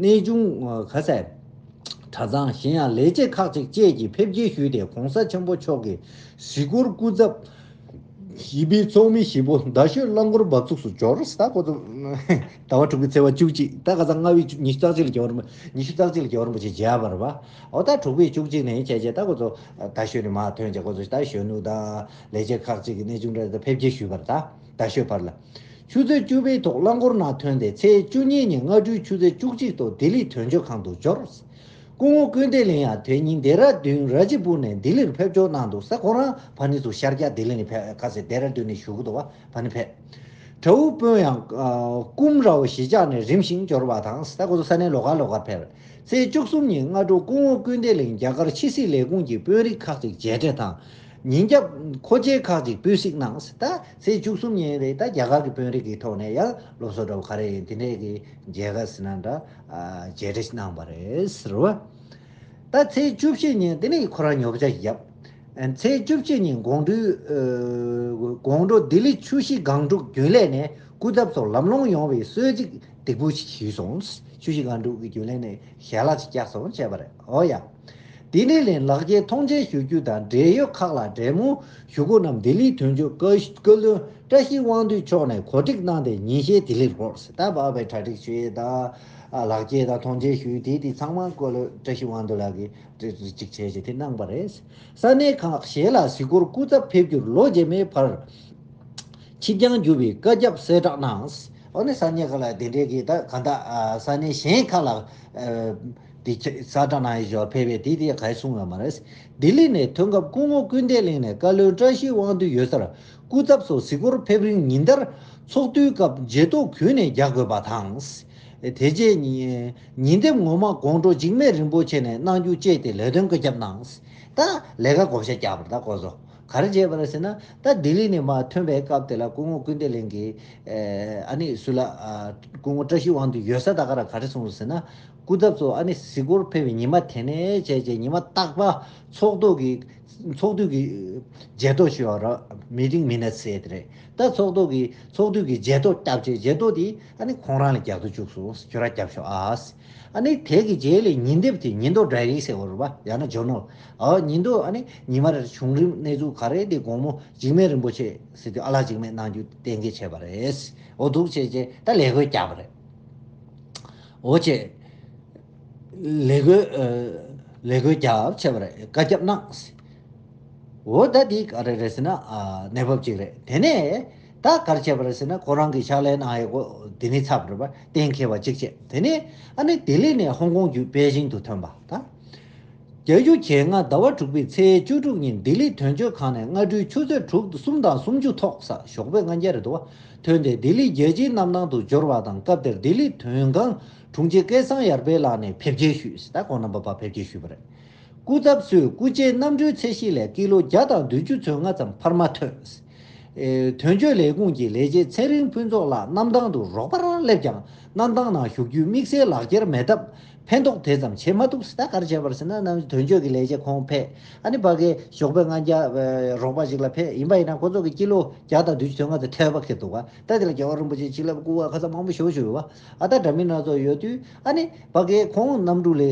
གནས་ཆུང་ག་ས་གྲྭ་ཚང་གཞན་ཡང་ལས་བྱེད་ཁག་ཅིག་བཅས་ཀྱིས་ཕེབས་སྐྱེལ་ཞུས་ཏེ། ྋགོང་ས་ཆེན་པོ་མཆོག་གི་གཟིགས་སྐོར་སྐུ་ཚབ་བཞི་པའི་ཚོགས་མི་བཞི་པོ་རྡ་ཤོད་རླངས་འཁོར་འབབ་ཚུགས་སུ་འབྱོར། ད་ཁོ་ཚོ་ཟླ་བ་དྲུག་པའི་ཚེས་པ་བཅུ་གཅིག། ད་ཁ་སང་ལྔ་པའི་ཉི་ཤུ་རྩ་གཅིག་ལ་རྒྱལ་བ་རིན་པོ་ཉི་ཤུ་རྩ་གཅིག་ལ་རྒྱལ་བ་རིན་པོ་ཆེ་མཇལ་བར་བ། འོ་ད་དྲུག་པའི་བཅུ་གཅིག་ནས་བྱས་རྗེས་ད་ཁོ་ཚོ་རྡ་ཤོད་ནས་མར་ཐོན་རྗེས་ཁོ་ཚོ་ད་གཞོན་ནུ་དང་ལས་བྱེད་ཁག་ཅིག་གི་གནས་ཆུང་འདྲ་ད་ཕེབས་སྐྱེལ་ཞུས་པར་ད་རྡ་ཤོད་བར་ལ། ཆུ་ཚོད་བཅུ་པའི་ཐོག་རླངས་འཁོར་ནང་ཐོན་ཏེ་ཚེས་བཅུ་གཉིས་ཉིན་སྔ་དྲོའི་ཆུ་ཚོད་བཅུ་གཅིག་ཐོག་ལྡི་ལི་དོན་གཅོད་ཁང་དུ་འབྱོར། སྐུ་ངོ་ཀུན་བདེ་གླིང་ཡང་དེ་ཉིན་ལྡེ་ར་ལྡུན་ར་ཇི་པུར་ནས་ལྡི་ལིར་ཕེབས་འབྱོར་གནང་འདུག་ཟེར། ཁོ་རང་ཕ་ནི་ཚུར་ཤར་རྒྱག་ལྡི་ལི་ནས་ཕེབས། ཁ་སང་ལྡེ་ར་ལྡུན་ནས་བཞུགས་ཀྱི་འདུག་བ། ཕ་ནི་ཕེབས། དགྲ་བོ་དཔོན་ཡང་ཀུམ་རའོ་གཞིས་ཆགས་ནས་རིམ་བཞིན་འབྱོར་བ་དང་། ད་ཁོ་ཚོ་ས་གནས་ལོགས་ཀ་ལོགས་ཀར་ཕེབས། ཚེས་བཅུ་གསུམ་ཉིན་སྔ་དྲོ་སྐུ་ངོ་ཀུན་བདེ་གླིང་རྒྱ་གར་ཕྱི་སྲིད་ལས་ཁུངས་ཀྱི་དཔོན་རིགས་ཁག་ཅིག་མཇལ་འཕྲད་དང་། ཉིན་རྒྱབ་མཁོ་ཆས་ཁག་ཅིག་སྤོས་གཟིགས་གནང་། ད་ཚེས་བཅུ་གསུམ་ཉིན་རེད། ད་རྒྱ་གར་གྱི་དཔོན་རིགས་ཀྱི་ཐོག་ནས་ཡང་སློབ་གསོ་འདྲ་བོ་ག་རེ་ཡིན་དེ་འདྲས་ཀྱི་མཇལ་ཁ་ཟེར་ན་འདྲ་མཇལ་འཕྲད་གནང་བ་རེད་ཟེར་བ། ད་ཚེས་བཅུ་བཞི་ཉིན་དེ་ནས་ཁོ་རང་ཉོ་ཆ་ཞིག་བརྒྱབ། ཚེས་བཅུ་གཅིག་ཉིན་དགོང་དྲོའི་དགོང་དྲོ་ལྡི་ལི་ཆུ་བཞི་སྒང་དྲུག་རྒྱུན་ལས་ནས་སྐུ་ཚབ་ཚོར་ལམ་ལྷོང་ཡོང་བའི་གསོལ་ཚིགས་ སྡིགས་པོ་ཞིག་ཞུས་སོང་། ཆུ་བཞི་སྒང་དྲུག་གི་རྒྱུན་ལས་ནས་ཞལ་ལག་ཅིག་བཀྱགས་སོང་བྱས་པ་རེད། འོ་ཡ། དེ་ནས་ལན་ལག་འཁྱེར་མཐོང་མཆན་ཞུ་རྒྱུ་དང་འབྲེལ་ཡོད་ཁག་ལ་འབྲེལ་མོལ་ཞུ་སྒོ་རྣམས་ལྡི་ལིའི་དོན་གཅོད་བཀའ་བློན་བཀྲ་ཤིས་དབང་འདུས་མཆོག་ནས་གོ་སྒྲིག་གནང་སྟེ་ཉིན་ཤས་ལྡི་ལིར་འགོར། ད་བབས་པའི་གྲ་སྒྲིག་ཞུ་ཡས་དང་། ལག་འཁྱེར་དང་མཐོང་མཆན་ཞུ་ཡས་དེ་དེ་ཚང་མ་བཀའ་བློན་བཀྲ་ཤིས་དབང་འདུས་ལགས་ཀྱིས་གཅིག་བྱས་བྱས་དེ་གནང་པ་རེད། ས་གནས་ཁག་གཞན་ལ་གཟིགས་སྐོར་སྐུ་ཚབ་ཕེབས་རྒྱུར་ལོ་རྗེས་མའི་བར་ཆིབས་རྐྱང་བརྒྱུད་པའི་བཀའ་ཁྱབ་གསལ་བསྒྲགས་གནང་། འོ་ནི་ས་གནས་ཁག་ལ་དེ་འདྲའི་གི་ད་ག་ད་ས་གནས་གཞན་ཁག་ལ་དེ་གསལ་བསྒྲགས་གནང་ཡས་ཞོར་ཕེབས་པའི་དེ་དེ་ག་གསུང་ཡོད་མ་རེད། ལྡི་ལི་ནས་ཐོན་སྐབས་སྐུ་ངོ་ཀུན་བདེ་གླིང་ནས་བཀའ་བློན་བཀྲ་ཤིས་དབང་འདུས་ཡོད་སར་སྐུ་ཚབ་སོགས་གཟིགས་སྐོར་ཕེབས་རིང་ཉིན་ལྟར་ཚོགས་འདུའི་སྐབས་བརྗེད་ཐོ་གུས་ནས་རྒྱག་དགོས་པ་དང་། དེ་རྗེས་ཉིན་ཉིན་དེབ་ངོ་མ་དགོང་དྲོ་འཇིགས་མེད་རིན་པོ་ཆེ་ནས་གནང་རྒྱུ་བཅས་ཏེ་ལས་དོན་བཀའ་ཁྱབ་གནང་། ད་ལས་ཀ་བགོ་བཤའ་བརྒྱབ་པ་རེད། ད་ཁོ་ཚོ་ག་རེ་བྱས་པ་རེད་ཟེར་ན། ད་ལྡི་ལི་ནས་མར་ཐོན་པའི་སྐབས་དེ་ལ་སྐུ་ངོ་ཀུན་བདེ་གླིང་གིས་ཨ་ནི་སུ་ལ་སྐུ་ངོ་བཀྲ་ཤིས་དབང་འདུས་ཡོད་ས་ད་ག་ར་ག་རེ་གསུངས་ཟེར་ན། སྐུ་ཚབ་ཚོ་ཨ་ནི་གཟིགས་སྐོར་ཕེབས་པའི་ཉི་མ་དེ་ནས་བྱས་རྗེས་ཉི་མ་རྟག་པར་ཚོགས་འདུ་གི་ཚོགས་འདུ་གི་བརྗེད་ཐོ་ཞུ་བ་ར་meeting minutes ཟེར་དེ་རེད། ད་ཚོགས་འདུ་གི་ཚོགས་འདུ་གི་བརྗེད་ཐོ་བརྒྱབ་བྱས་བརྗེད་ཐོ་དེ་ཨ་ནི་ཁོང་རང་ལ་རྒྱག་ཏུ་བཅུག་སོང་། ཁྱོད་རང་རྒྱབ་ཤོག་ཨ། ཨ་ནི་དེ་གི་རྗེས་ལ་ཉིན་དེབ་དེ་ཉིན་ཐོ་ཌའི་རི་ཟེར་བ་རེད་པ། ཡང་ན་ཇོར་ནལ། ཨ་ཉིན་ཐོ་ཨ་ནི་ཉི་མ་རེར་བྱུང་རིམ་གནས་ཚུལ་ག་རེ་དེ་དགོང་མོ་འཇིགས་མེད་རིན་པོ་ཆེ་ཟེར་དུས་ཨ་ལགས་འཇིགས་མེད་གནང་རྒྱུ་གཏན་འཁེལ་བྱས་པ་རེད། འོ་འདུག་བྱས་རྗེས་ད་ལས་འགུལ་བརྒྱབ་པ་རེད། འོ་བྱས། ལས་འགུལ་ཨ། ལས་འགུལ་རྒྱབ་བྱས་པ་རེད། བཀའ་ཁྱབ་གནང་། འོ་ད་འདི་ག་རེ་རེད་ཟེར་ན་ཨ་གནས་བབ་ཅིག་རེད། དེ་ནས་ད་ག་རེ་བྱས་པ་རེད་ཟེར་ན་ཁོ་རང་གི་ཕྱག་ལས་གནང་ཡས་ཀོ་འདི་ནས་ཚར་བ་རེད་པ། གཏན་འཁེལ་བ་གཅིག་བྱས། དེ་ནས་ཨ་ནི་ལྡི་ལི་ནས་ཧོང་ཀོང་བརྒྱུད་པེ་ཅིང་དུ་ཐོན་པ་ད། བརྒྱད་ཅུ་གྱ་ལྔ་ཟླ་བ་དྲུག་པའི་ཚེས་བཅུ་དྲུག་ཉིན་ལྡི་ལི་དོན་གཅོད་ཁང་ནས་སྔ་དྲོའི་ཆུ་ཚོད་དྲུག་གསུམ་དང་སུམ་ཅུ་ཐོག་ས་ཞོགས་པའི་ལྔ་བརྒྱ་རེད་འདུག་བ། ཐོན་ཏེ་ལྡི་ལི་རྒྱལ་སྤྱིའི་གནམ་ཐང་དུ་འབྱོར་བ་དང་། སྐབས་དེར་ལྡི་ལི་དོན་ཁང་དྲུང་ཆེ་སྐལ་བཟང་ཡར་འཕེལ་ལགས་ནས་ཕེབས་སྐྱེལ་ཞུས། ད་ཁོང་རྣམ་པ་ཕར་ཕེབས་སྐྱེལ་ཞུས་པ་རེད། སྐུ་ཚབ་ཚོས་སྐུ་ཕྱྭའི་གནམ་གྲུའི་ཚད་གཞི་ལས་ཀི་ལོ་བརྒྱ་དང་བདུན་ཅུ་ཚོན་ལྔ་ཙམ་འཕར་མ་ཐོན། ཨེ། དོན་གཅོད་ལས་ཁུངས་ཀྱི་ལས་བྱེད་ཚེ་རིང་ཕུན་ཚོགས་ལགས་གནམ་ཐང་དུ་རོགས་པར་སླེབས་ཀྱང་། གནམ་ཐང་ནང་བཞུགས་རྒྱུའི་དམིགས་བསལ་ལག་འཁྱེར་མེད་སྟབས་ཕན་ཐོགས་དེ་ཙམ་བྱེད་མ་ཐུབ། ད་ག་རེ་བྱས་པ་རེད་ཟེར་ན། གནམ་དོན་གཅོད་ཀྱི་ལས་བྱེད་ཁོང་ཕེབས། ཨ་ནི་ཕ་གིའི་ཞོགས་པའི་ལྔ་བརྒྱ་རོགས་པ་ཞིག་ལ་ཕེབས། ཡིན་པ་ཡིན་ན་ཁོ་ཚོ་གི་ཀི་ལོ་བརྒྱ་དང་བདུན་ཅུ་དོན་ལྔ་དེ་ཐོལ་པ་ཁེལ་འདུག་ག་ད་དེ་ལ་རྒྱལ་བ་རིན་པོ་ཆེའི་བྱིན་རླབས་སྐུ་པར་ཁ་ཚ་མང་པོ་ཞེ་པོ་ཞིག་ཡོད་པ། ཨ། ད་འདྲ་མིན་སྣ་ཚོགས་ཡོད་དུས། ཨ་ནི་ཕ་གིའི་ཁོང་གནམ་གྲུ་ལས་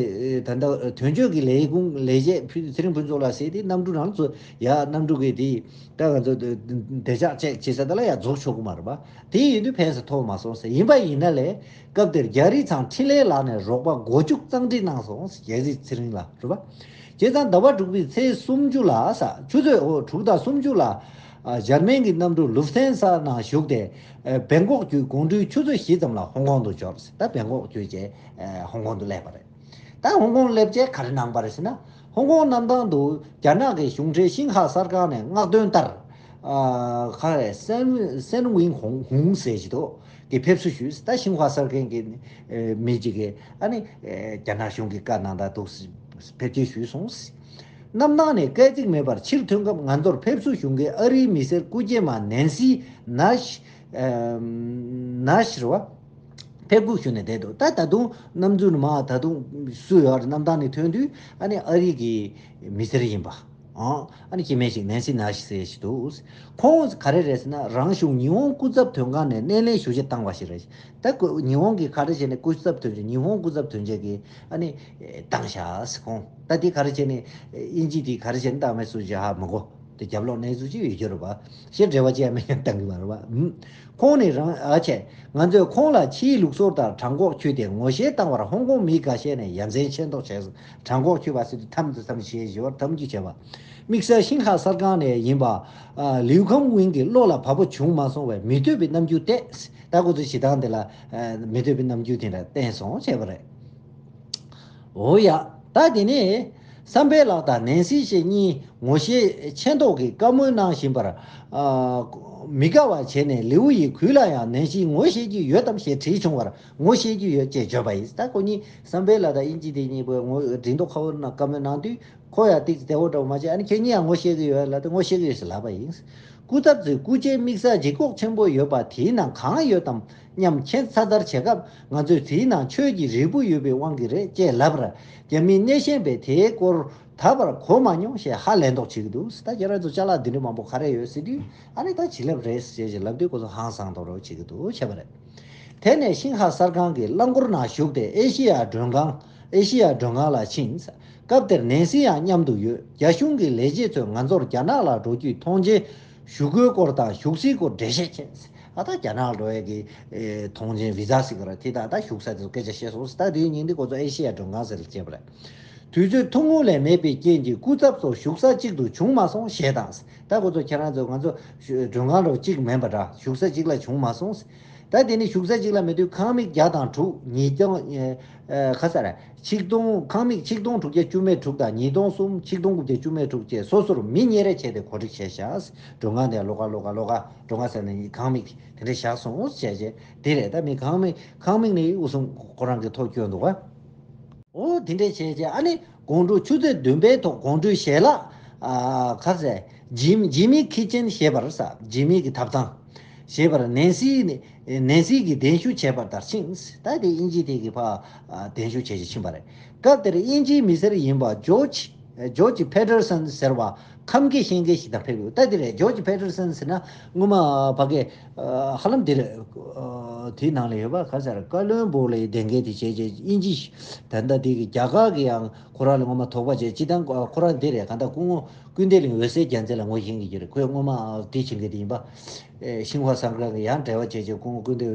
ད་ལྟ་དོན་གཅོད་ཀྱི་ལས་ཁུངས་ལས་བྱེད་ཚེ་རིང་ཕུན་ཚོགས་ལགས་ཟེར་དེ་གནམ་གྲུ་ནང་ཚུད་ཡ། གནམ་གྲུ་གི་དེ་ད་ང་ཚོ་བདེ་འཇགས་ཅེག་བྱེད་ས་དེ་ལ་ཡ་འཛུལ་ཆོག་གི་མ་རེད་པ། དེ་ཡིན་དུས་ཕན་ས་ཐོགས་མ་སོང་ཟེར། ཡིན་པ་ཡིན་ན་ལས་སྐབས་དེར་རྒྱ་རི་ཚང་འཕྲིན་ལས་ལགས་ནས་རོགས་པ་མགོ་མཇུག་གཙང་སྒྲིག་གནང་སོང་། རྒྱ་རི་ཚེ་རིང་ལགས་རེད་པ། བྱས་ཙང་ཟླ་བ་དྲུག་པའི་ཚེས་སུམ་ཅུ་ལ་ས་ཆུ་ཚོད་འོ་དྲུག་དང་སུམ་ཅུ་ལ། ཨ། འཇར་མན་གྱི་གནམ་གྲུ་ལུབ་སན་ས་ནང་ཞུགས་ཏེ། ཨ། བེང་ཀོག་བརྒྱུད་དགོང་དྲོའི་ཆུ་ཚོད་བཞི་ཙམ་ལ་ཧོང་ཀོང་དུ་འབྱོར། ད་བེང་ཀོག་བརྒྱུད་བྱས། ཨ། ཧོང་ཀོང་དུ་སླེབས་པ་རེད། ད་ཧོང་ཀོང་སླེབས་རྗེས་ག་རེ་གནང་པ་རེད་ཟེར་ན། ཧོང་ཀོང་གནམ་ཐང་དུ་རྒྱ་ནག་གི་གཞུང་འབྲེལ་ཤིན་ཧྭ་གསར་ཁང་ནས་མངགས་དོན་ལྟར། ཨ། ག་རེ་སན་སན་ཝིང་ཧུང་ཧུང་ཟེར་གྱི་འདུག་གི་ཕེབས་བསུ་ཞུས། ད་ཤིན་ཧྭ་གསར་ཁང་གི་ཨ་མི་གཅིག་གིས་ཨ་ནི་ཨ་རྒྱ་ནག་གཞུང་གི་བཀའ་གནང་སྟངས་འདུག་ཕེབས་སྐྱེལ་ཞུས་སོང་། གནམ་ཐང་ནས་སྐད་ཅིག་མེད་པར་ཕྱིར་ཐོན་སྐབས་ང་ཚོར་ཕེབས་བསུ་ཞུ་མཁན་ཨ་རིའི་མི་སེར་སྐུ་སྐྱེས་མ་ནན་སི་ནཱཤ། ཨ། ནཱཤ་རེད་བ། ཕེབས་སྒུག་ཞུས་ནས་བསྡད་འདུག་ད་ད་དུང་གནམ་གྲུ་ནང་མར་ད་དུང་སུ་ཡོད་རེད། གནམ་ཐང་ནས་ཐོན་དུས་ཨ་ནི་ཨ་རི་གི་མི་སེར་ཡིན་པ། ཨང་། ཨ་ནི་སྐྱེ་དམན་ཞིག་ནན་སི་ནཱཤ་ཟེར་ཞིག་འདུག་ཁོང་ག་རེ་རེད་ཟེར་ན། རང་གཞུང་ཉི་ཧོང་སྐུ་ཚབ་དོན་ཁང་ནས་སྣེ་ལེན་ཞུ་བྱ་བཏང་བ་ཞིག་རེད། ད་ཁོ་ཉི་ཧོང་གི་ག་རེ་བྱས་ནས་སྐུ་ཚབ་དོན་གཅོད། ཉི་ཧོང་སྐུ་ཚབ་དོན་གཅོད་ཀྱིས་ཨ་ནི་བཏང་བཞག་ཟེར། ཁོང་ད་དེ་ག་རེ་བྱས་ནས་དབྱིན་ཇི་དེ་ག་རེ་བྱས་ནས་བཏང་མེད་སུ་ཅི་ཧ་མི་གོ། དེ་རྒྱབ་ལོགས་གནས་ཚུལ་ཅིག་ཡོད་རྒྱུ་རེད་པ། ཞེ་འབྲེལ་བ་ཅི་ཡང་མེད་མཁན་བཏང་གི་མ་རེད་པ། ཨུམ། ཁོང་ནི་རང་ཨ་ཆེ། ང་ཚོས་ཁོང་ལ་ཕྱིའི་ལུགས་སྲོལ་ལྟར་བྲང་ཁོག་འཁྱུད་དེ་ངོ་ཤེས་བཏང་བར་ཧོང་ཀོང་མི་འགའ་ཤས་ནས་ཡ་མཚན་ཆེ་མདོག་བྱས་སོང་། བྲང་ཁོག་འཁྱུད་པ་ཟེར་དུས་འཐམ་དུ་འཐམ་ཞེས་ཞུ་བར་འཐམ་འཁྱུད་བྱས་པ། དམིགས་བསལ་ཤིན་ཧྭ་གསར་ཁང་ནས་ཡིན་པ། ཨ། ལིའུ་ཁམ་ཝིང་གི་བློ་ལ་བབ་པོ་བྱུང་མ་སོང་བས་མི་འདོད་པའི་རྣམ་འགྱུར་བསྟན། ད་ཁོ་ཚོའི་བྱེད་སྟངས་དེ་ལ་ཨ་མི་འདོད་པའི་རྣམ་འགྱུར་དེ་འདྲ་བསྟན་སོང་བྱས་པ་རེད། འོ་ཡ། ད་དེ་ནས་བསམ་འཕེལ་ལགས་དང་ནན་སི་ཞེས་གཉིས་ངོ་ཤེས་ཆེ་མདོག་གིས་བཀའ་མོལ་གནང་བཞིན་པར། ཨ། མི་དགའ་བ་བྱས་ནས་ལིའུ་ཡིས་གུས་ལ་ཡང་ནན་སི་ངོ་ཤེས་ཀྱི་ཡོད་དམ་ཞེས་དྲིས་བྱུང་བར་ངོ་ཤེས་ཀྱི་ཡོད་ཅེས་བརྗོད་པ་ཡིན། ད་ཁོ་གཉིས་བསམ་འཕེལ་ལགས་དང་དབྱིན་ཇི་དེ་གཉིས་པོས་ངོ་འགྲིག་མདོག་ཁ་པོ་ན་བཀའ་མོལ་གནང་དུས། ཁོ་ཡང་ཏིག་ཙམ་བདེ་བོ་འདྲ་བོ་མ་བྱས། ཨ་ནི་ཁྱེད་གཉིས་ཡང་ངོ་ཤེས་ཀྱི་ཡོད་ལབ་དུས་ངོ་ཤེས་ཀྱི་ཡོད་ཟེར་ལབ་པ་ཡིན། སྐུ་ཚབ་ཚོས་སྐུ་ཕྱྭའི་དམིགས་བསལ་ལྗིད་ཁོག་ཆེན་པོ་ཡོད་པ་དེའི་ནང་གང་ཡོད་དམ་སྙམ་ཁྱད་མཚར་མཚར་བྱེད་སྐབས། ང་ཚོས་དེའི་ནང་ཆོས་ཀྱི་རིལ་བུ་ཡོད་པའི་དབང་གིས་རེད་ཅེས་ལབ་པར། རྒྱ་མིའི་སྣེ་ཤན་པས་དེའི་སྐོར་ད་བར་གོ་མ་མྱོང་ཞེས་ཧ་ལས་མདོག་བྱེད་ཀྱི་འདུག་ད་ཁྱེད་རང་ཚོ་ཅ་ལག་འདི་འདྲ་མང་པོ་ག་རེ་ཡོད་ཟེར་དུས། ཨ་ནི་ད་བྱིན་རླབས་རེད་ཅེས་ལབ་དུས་ཁོ་ཚོ་ཧང་སངས་མདོག་འདྲ་བོ་བྱེད་ཀྱི་འདུག་བྱས་པ་རེད། དེ་ནས་ཤིན་ཧྭ་གསར་ཁང་གི་རླངས་འཁོར་ནང་ཞུགས་ཏེ་ཨེ་ཤི་ཡ་མགྲོན་ཁང་། ཨེ་ཤི་ཡ་མགྲོན་ཁང་ལ་ཕྱིན། སྐབས་དེར་ནན་སི་ཡང་མཉམ་དུ་ཡོད། རྒྱ་གཞུང་གི་ལས་བྱེད་ཚོས་ང་ཚོར་རྒྱ་ནག་ལ་འགྲོ་རྒྱུའི་ཐོངས་མཆན་ཞུ་སྒོའི་སྐོར་དང་བཞུགས་སའི་སྐོར་འགྲེལ་བཤད་བྱས། ཨ་ད་རྒྱ་ནག་ལ་འགྲོ་ཡས་ཀྱི་ཨེ་ཐོངས་མཆན་བི་ཛ་ཟེར་གི་རེད། དེ་དག་ད་བཞུགས་ས་དེ་ཚོ་སྐད་ཆ་བཤད་སོང་། ད་དེའི་ཉིན་དེ་ཁོ་ཚོ་ཨེ་ཤི་ཡ་མགྲོན་ཁང་ཟེར་ལ་བྱས་པ་རེད། དུས་ཚོད་ཐུང་ངུ་ལས་མེད་པའི་རྐྱེན་གྱིས་སྐུ་ཚབ་ཚོ་བཞུགས་ས་གཅིག་ཏུ་བྱུང་མ་སོང་ཞེས་དང་། ད་ཁོ་ཚོ་ཁྱེད་རང་ཚོ་ང་ཚོ་མགྲོན་ཁང་འགྲོ་གཅིག་མིན་པ་འདྲ། བཞུགས་ས་གཅིག་ལ་བྱུང་མ་སོང་། ད་དེ་ནི་བཞུགས་ས་གཅིག་ལ་མེད་དུས་ཁང་མིག་བརྒྱ་དང་དྲུག་ཉིས་སྟོང་ཨེ་ཨེ་ག་ས་རེད། ཆིག་སྟོང་། ཁང་མིག་ཆིག་སྟོང་དྲུག་བརྒྱ་བཅུ་མེད་དྲུག་དང་ཉིས་སྟོང་གསུམ། ཆིག་སྟོང་དགུ་བརྒྱ་བཅུ་མེད་དྲུག་བཅས་སོ་སོར་མི་གཉིས་རེ་བྱས་ཏེ་གོ་སྒྲིག་བྱས་བཞག། མགྲོན་ཁང་དེ་ལོགས་ཀ་ལོགས་ཀ་ལོགས་ཀ་མགྲོན་ཁང་ཟེར་ནས་ཁང་མིག་དེ་འདྲ་བཞག་སོང་བྱས་བྱས་དེ་རེད། ད་མི་ཁང་མིག་ཁང་མིག་ནི་འུ་སུང་ཁོ་རང་གི་ཐོག་སྐྱོན་འདུག་ག་འོ་དེ་འདྲས་བྱས་རྗེས་ཨ་ནི་དགོང་དྲོ་ཆུ་ཚོད་བདུན་པའི་ཐོག་དགོང་དྲོའི་ཞལ་ལག་ཨ་ག་ཟེ་ཇིམ་ཇི་མི་ཁི་ཆན་ཞེས་པར་ས་ཇི་མི་གི་ཐབ་ཚང་ཞེས་པར་ནན་སི་ནན་སི་གིས་གདན་ཞུ་བྱས་པ་ལྟར་ཕྱིན། ད་དེ་དབྱིན་ཇི་དེ་གི་ཕ་ཨ་གདན་ཞུ་བྱས་རྗེས་ཕྱིན་པ་རེད། སྐབས་དེར་དབྱིན་ཇིའི་མི་སེར་ཡིན་པ་ཇོརྗ་ཇོརྗ་ཕེ་ཏར་སན་ཟེར་བ་ཁམས་སྐད་ཤན་སྐད་ཞིག་དང་ཕེབས་ཡོད། ད་དེ་རེད། ཇོརྗ་ཕེ་ཏར་སན་ཟེར་ན་སྔོན་མ་ཕ་གི་ཧ་ལམ་དེ་རེད། དེའི་ནང་ལ་ཡོད་པ་ག་ཟེར་ཀ་ལོན་སྦུག་ལ་གདན་འདྲེན་དེ་བྱས་རྗེས་དབྱིན་ཇི་ད་ལྟ་དེ་གི་རྒྱ་གར་གི་ཡང་ཁོ་རང་ལ་སྔོན་མ་དོགས་པ་བྱས། སྤྱི་བཏང་ཁོ་རང་དེ་རེད། གང་ལྟར་སྐུ་ངོ་ཀུན་བདེ་གླིང་འོད་ཟེར་རྒྱལ་མཚན་ལ་ངོ་ཤེས་ཀྱི་ཡོད་རེད། ཁོས་སྔོན་མ་དེ་བྱེད་མཁན་དེ་ཡིན་པ། ཤིན་ཧྭ་གསར་ཁང་གི་ཡང་འབྲེལ་བ་བྱས་རྗེས་སྐུ་ངོ་ཀུན་བདེ་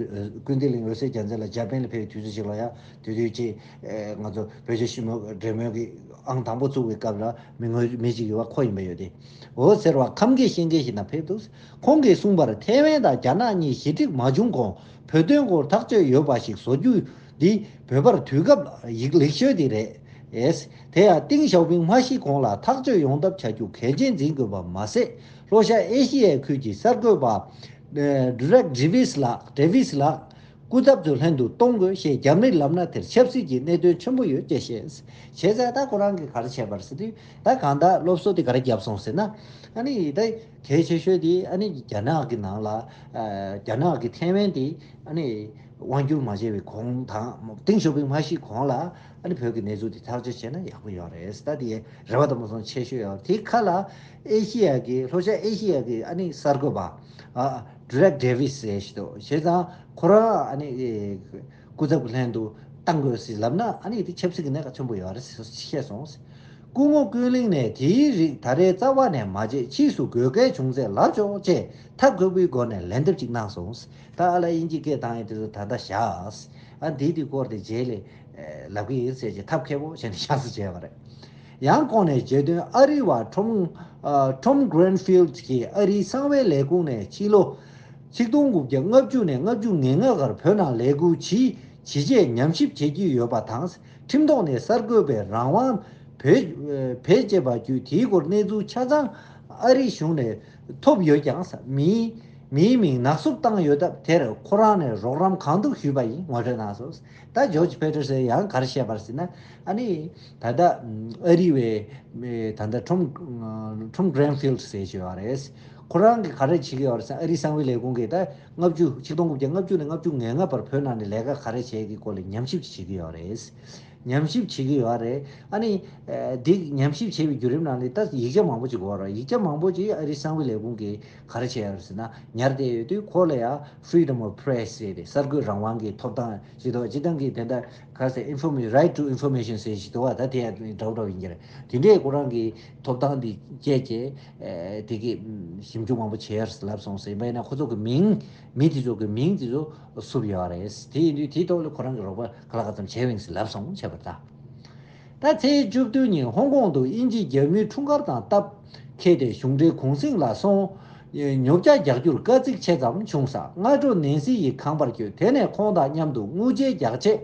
ཀུན་བདེ་གླིང་འོད་ཟེར་རྒྱལ་མཚན་ལ་འཇར་པན་ལ་ཕེབས་པའི་དུས་ཚོད་ཅིག་ལ་ཡང་དེ་དུས་ཅིག་ང་ཚོ་བོད་རྒྱ་ཞི་མོལ་འབྲེལ་མོལ་གྱི་ཨང་དང་པོ་བཙུགས་པའི་སྐབས་ལ་མི་ངོ་མི་གཅིག་ཡོད་པ་ཁོ་ཡིན་པ་ཡོད་དེ། འོ་ཟེར་བ་ཁམས་སྐད་ཤན་སྐད་ཞིག་ནང་ཕེབས་འདུག་ཁོང་གིས་གསུངས་པར་ཐེ་ཝན་དང་རྒྱ་ནག་གཉིས་ཞི་འགྲིག་མ་བྱུང་གོང་བོད་དོན་སྐོར་ཐག་གཅོད་ཡོད་པ་ཞིག་བཟོ་རྒྱུ་འདི་བོད་པར་དུས་སྐབས་ཡིག་ལེགས་ཤོས་དེ་རེད། དེ་ཡང་ཏིང་ཞའོ་ཕིང་མ་ཤི་གོང་ལ་ཐག་གཅོད་ཡོང་ཐབས་བྱ་རྒྱུ་གལ་ཆེན་འཛིན་དགོས་པ་མ་ཟད། ལྷོ་ཤར་ཨེ་ཤི་ཡའི་ཁུལ་གྱི་གསར་འགོད་པ་ཌེ་རེག་ཌེ་ཝིས་ལགས་ཌེ་ཝིས་ལགས་སྐུ་ཚབ་ཚོའི་ལྷན་དུ་གཏོང་དགོས་ཞེས་རྒྱ་མིར་ལབ་ན་དེར་ཆབ་སྲིད་ཀྱི་གནད་དོན་ཆེན་པོ་ཡོད་ཅེས་བཤད། བྱས་ཙང་ད་ཁོ་རང་གིས་ག་རེ་བྱས་པ་རེད་ཟེར་དུས། ད་གང་ལྟར་སློབ་གསོ་དེ་ག་རེ་བརྒྱབ་སོང་ཟེར་ན། ཨ་ནི་ད་གལ་ཆེ་ཤོས་དེ་ཨ་ནི་རྒྱ་ནག་གི་ནང་ལ་ཨ་རྒྱ་ནག་གི་ཐེ་ཝན་དེ་ཨ་ནི་དབང་བསྒྱུར་མ་བྱས་པའི་གོང་དང་ཏིང་ཞའོ་ཕིང་མ་ཤི་གོང་ལ་ཨ་ནི་བོད་ཀྱི་གནས་ཚུལ་དེ་ཐག་གཅོད་བྱས་ན་ཡག་པོ་ཡོད་རེད། ད་དེ་རེ་བ་དང་མ་སོང་ཆེ་ཤོས་ཡོད། དེ་ཁ་ལ་ཨེ་ཤི་ཡ་གི་ལྷོ་ཤར་ཨེ་ཤི་ཡ་གི་ཨ་ནི་གསར་འགོད་པ་ཨ་ཌེ་རེག་ཌེ་ཝིས་ཟེར་ཞིག་འདུག་བྱས་ཙང་ཁོ་རང་ཨ་ནི་སྐུ་ཚབ་ཀྱི་ལྷན་དུ་བཏང་དགོས་ཟེར་ལབ་ན་ཨ་ནི་དེ་ཆབ་སྲིད་ཀྱི་གནད་འགག་ཆེན་པོ་ཡོད་རེད་ཟེར་བཤད་སོང་། སྐུ་ངོ་ཀུན་གླིང་ནས་དེའི་རིགས་ད་རེས་རྩ་བ་ནས་མ་བརྗེད། ཕྱིས་སུ་དགོས་གལ་བྱུང་ཚེ་ལབ་ཆོག་ཅེས་ཐབས་མཁས་པོའི་སྒོ་ནས་ལན་འདེབས་ཅིག་གནང་སོང་། ད་ཨ་ལ་དབྱིན་ཇི་སྐད་བཏང་ཡས་དེ་ཚོ་ད་ལྟ་བཞག་ཨ་འདིའི་དུས་སྐོར་དེ་རྗེས་ལ་ལབ་ཀྱི་ཡིན་ཟེར་གྱི་ཐབས་མཁས་པོ་བྱས་ནས་བཞག་སུ་བྱས་པ་རེད། ཡང་ཁོང་ནས་བརྗོད་དོན། ཨ་རི་བ་ཊོམ་ཨ་ཊོམ་གྷི་རེན་ཕིལ་གྱིས་ཨ་རིའི་གསང་བའི་ལས་ཁུངས་ནས་ཕྱི་ལོ་ཆིག་སྟོང་དགུ་བརྒྱ་ལྔ་བཅུ་ནས་ལྔ་བཅུ་ང་ལྔ་བར་བོད་ནང་ལས་འགུལ་ཇི་ཇི་བྱས་ཉམས་ཞིབ་བྱེད་ཀྱི་ཡོད་པ་དང་། ཁྲིམས་ཐོག་ནས་གསར་འགོད་པའི་རང་དབང་བེད་བེད་སྤྱད་པ་བརྒྱུད་དེའི་སྐོར་གནས་ཚུལ་ཆ་ཚང་ཨ་རིའི་གཞུང་ནས་ཐོབ་ཡོད་ཀྱང་། མིའི་མིའི་མིང་ནག་བསུབ་བཏང་ཡོད་སྟབས་དེར་ཁོ་རང་ནས་རོགས་རམ་གང་ཐུབ་ཞུས་པ་ཡིན། ངོ་སྤྲོད་གནང་སོང་། ད་ཇོརྗ་ཕེ་ཏར་སན་ཡང་ག་རེ་བཤད་པ་རེད་ཟེར་ན། ཨ་ནི་ད་ལྟ་ཨ་རི་བའི་ད་ལྟ་ཊོམ་ཊོམ་གྷི་རེན་ཕིལ་ཟེར་བྱས་ཡོད་རེད། ཁོ་རང་གིས་ག་རེ་བྱེད་ཀྱི་ཡོད་རེད་ཟེར་ན། ཨ་རིའི་གསང་བའི་ལས་ཁུངས་ཀྱིས་ད་ལྔ་བཅུ་ཆིག་སྟོང་དགུ་བརྒྱ་ལྔ་བཅུ་ནས་ལྔ་བཅུ་ང་ལྔ་བར་བོད་ནང་ནས་ལས་ཀ་ག་རེ་བྱས་ཀྱི་སྐོར་ལ་ཉམས་ཞིབ་བྱེད་ཀྱི་ཡོད་རེད། ཉམས་ཞིབ་བྱེད་ཀྱི་ཡོད་རེད། ཨ་ནི་འདི་ཉམས་ཞིབ་བྱེད་པའི་བརྒྱུད་རིམ་ནང་ནས་ད་ཡིག་ཆ་མང་པོ་ཅིག་དགོས་རེད། ཡིག་ཆ་མང་པོ་ཅིག་ཨ་རིའི་གསང་བའི་ལས་ཁུངས་ཀྱིས་ག་རེ་བྱས་ཡོད་རེད་ཟེར་ན། ཉར་བསྡད་ཡོད་དུས་ཁོ་ལ་ཡང་Freedom of Press ཟེར་ཏེ་གསར་འགོད་རང་དབང་གི་ཐོབ་ཐང་ཞིག་འདུག་སྤྱི་བཏང་གི་དེ་འདྲ་ག་ཟེར་Informa- Right to Information ཟེར་ཞིག་འདུག་བ། ད་དེ་ཡང་འདྲ་བོ་འདྲ་བོ་ཡིན་གྱི་རེད། དེ་འདྲས་ཁོ་རང་གི་ཐོབ་ཐང་འདི་སྤྱད་བྱས་དེ་གི་ཞིབ་འཇུག་མང་པོ་བྱས་ཡོད་རེད་ལབ་སོང་ཟེར་བས་ན། ཁོ་ཚོ་གི་མིང་མི་དེ་ཚོ་གི་མིང་དེ་ཚོ་བསུབས་ཡོད་རེད། དེ་ཡིན་དུས་དེའི་ཐོག་ལ་ཁོ་རང་གི་རོགས་པ་ག་ལ་ག་ཙམ་བྱས་ཡིན་ཟེར་ལབ་སོང་བྱས་པ་རེད་ད། ད་ཚེས་བཅུ་བདུན་ཉིན་ཧོང་ཀོང་དུ་དབྱིན་ཇི་རྒྱལ་མོའི་འཁྲུངས་སྐར་དང་སྟབས་འཁེལ་ཏེ་གཞུང་འབྲེལ་གུང་གསེང་ལ་སོང་། ཉོ་ཆ་རྒྱག་རྒྱུར་དཀའ་ཚེགས་ཆེ་ཙམ་བྱུང་ས། སྔ་དྲོ་ནན་སི་ཡི་ཁང་པར་བསྐྱོད། དེ་ནས་ཁོང་དང་མཉམ་དུ་དངུལ་ཆས་རྒྱག་ཆེད་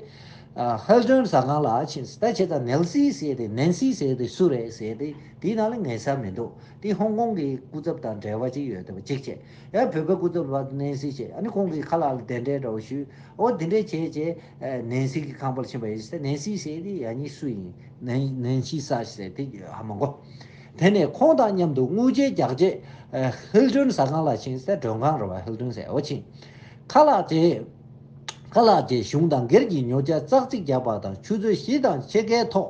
ཧེལ་ཏོན་ཟ་ཁང་ལ་ཕྱིན། ད་བྱས་ཙང་ནེལ་སི་ཟེར་ཏེ་ནན་སི་ཟེར་ཏེ་སུ་རེད་ཟེར་ཏེ་དེའི་ནང་ལ་ངེས་ས་མི་འདུག་དེ་ཧོང་ཀོང་གི་སྐུ་ཚབ་དང་འབྲེལ་བ་ཅིག་ཡོད་བསྡད་པ་གཅིག་བྱས། ཡང་བོད་པའི་སྐུ་ཚབ་པ་ནན་སི་བྱས། ཨ་ནི་ཁོང་གིས་ཁ་ལག་ལ་གདན་འདྲེན་འདྲ་བོ་ཞུས། འོ་དེ་འདྲས་བྱས་བྱས་ནན་སི་གི་ཁང་པར་ཕྱིན་པ་ཡིན་ཟེར། ནན་སི་ཟེར་དེ་ཡང་ནི་སུ་ཡིན། ནན་ནན་སི་ས་ཟེར་དེ་ཧ་མ་གོ། དེ་ནས་ཁོང་དང་མཉམ་དུ་དངུལ་ཆས་རྒྱག་ཆེད་ཧིལ་ཏོན་ཟ་ཁང་ལ་ཕྱིན་ཟེར། མགྲོན་ཁང་རེད་བ། ཧིལ་ཏོན་ཟེར། འོ་ཕྱིན། ཁ་ལག་དེ་ཁ་ལག་དེ་གཞུང་དང་སྒེར་གྱི་ཉོ་ཆ་ཙག་ཙིག་བརྒྱབ་པ་དང་ཆུ་ཚོད་བཞི་དང་ཕྱེད་ཀའི་ཐོག་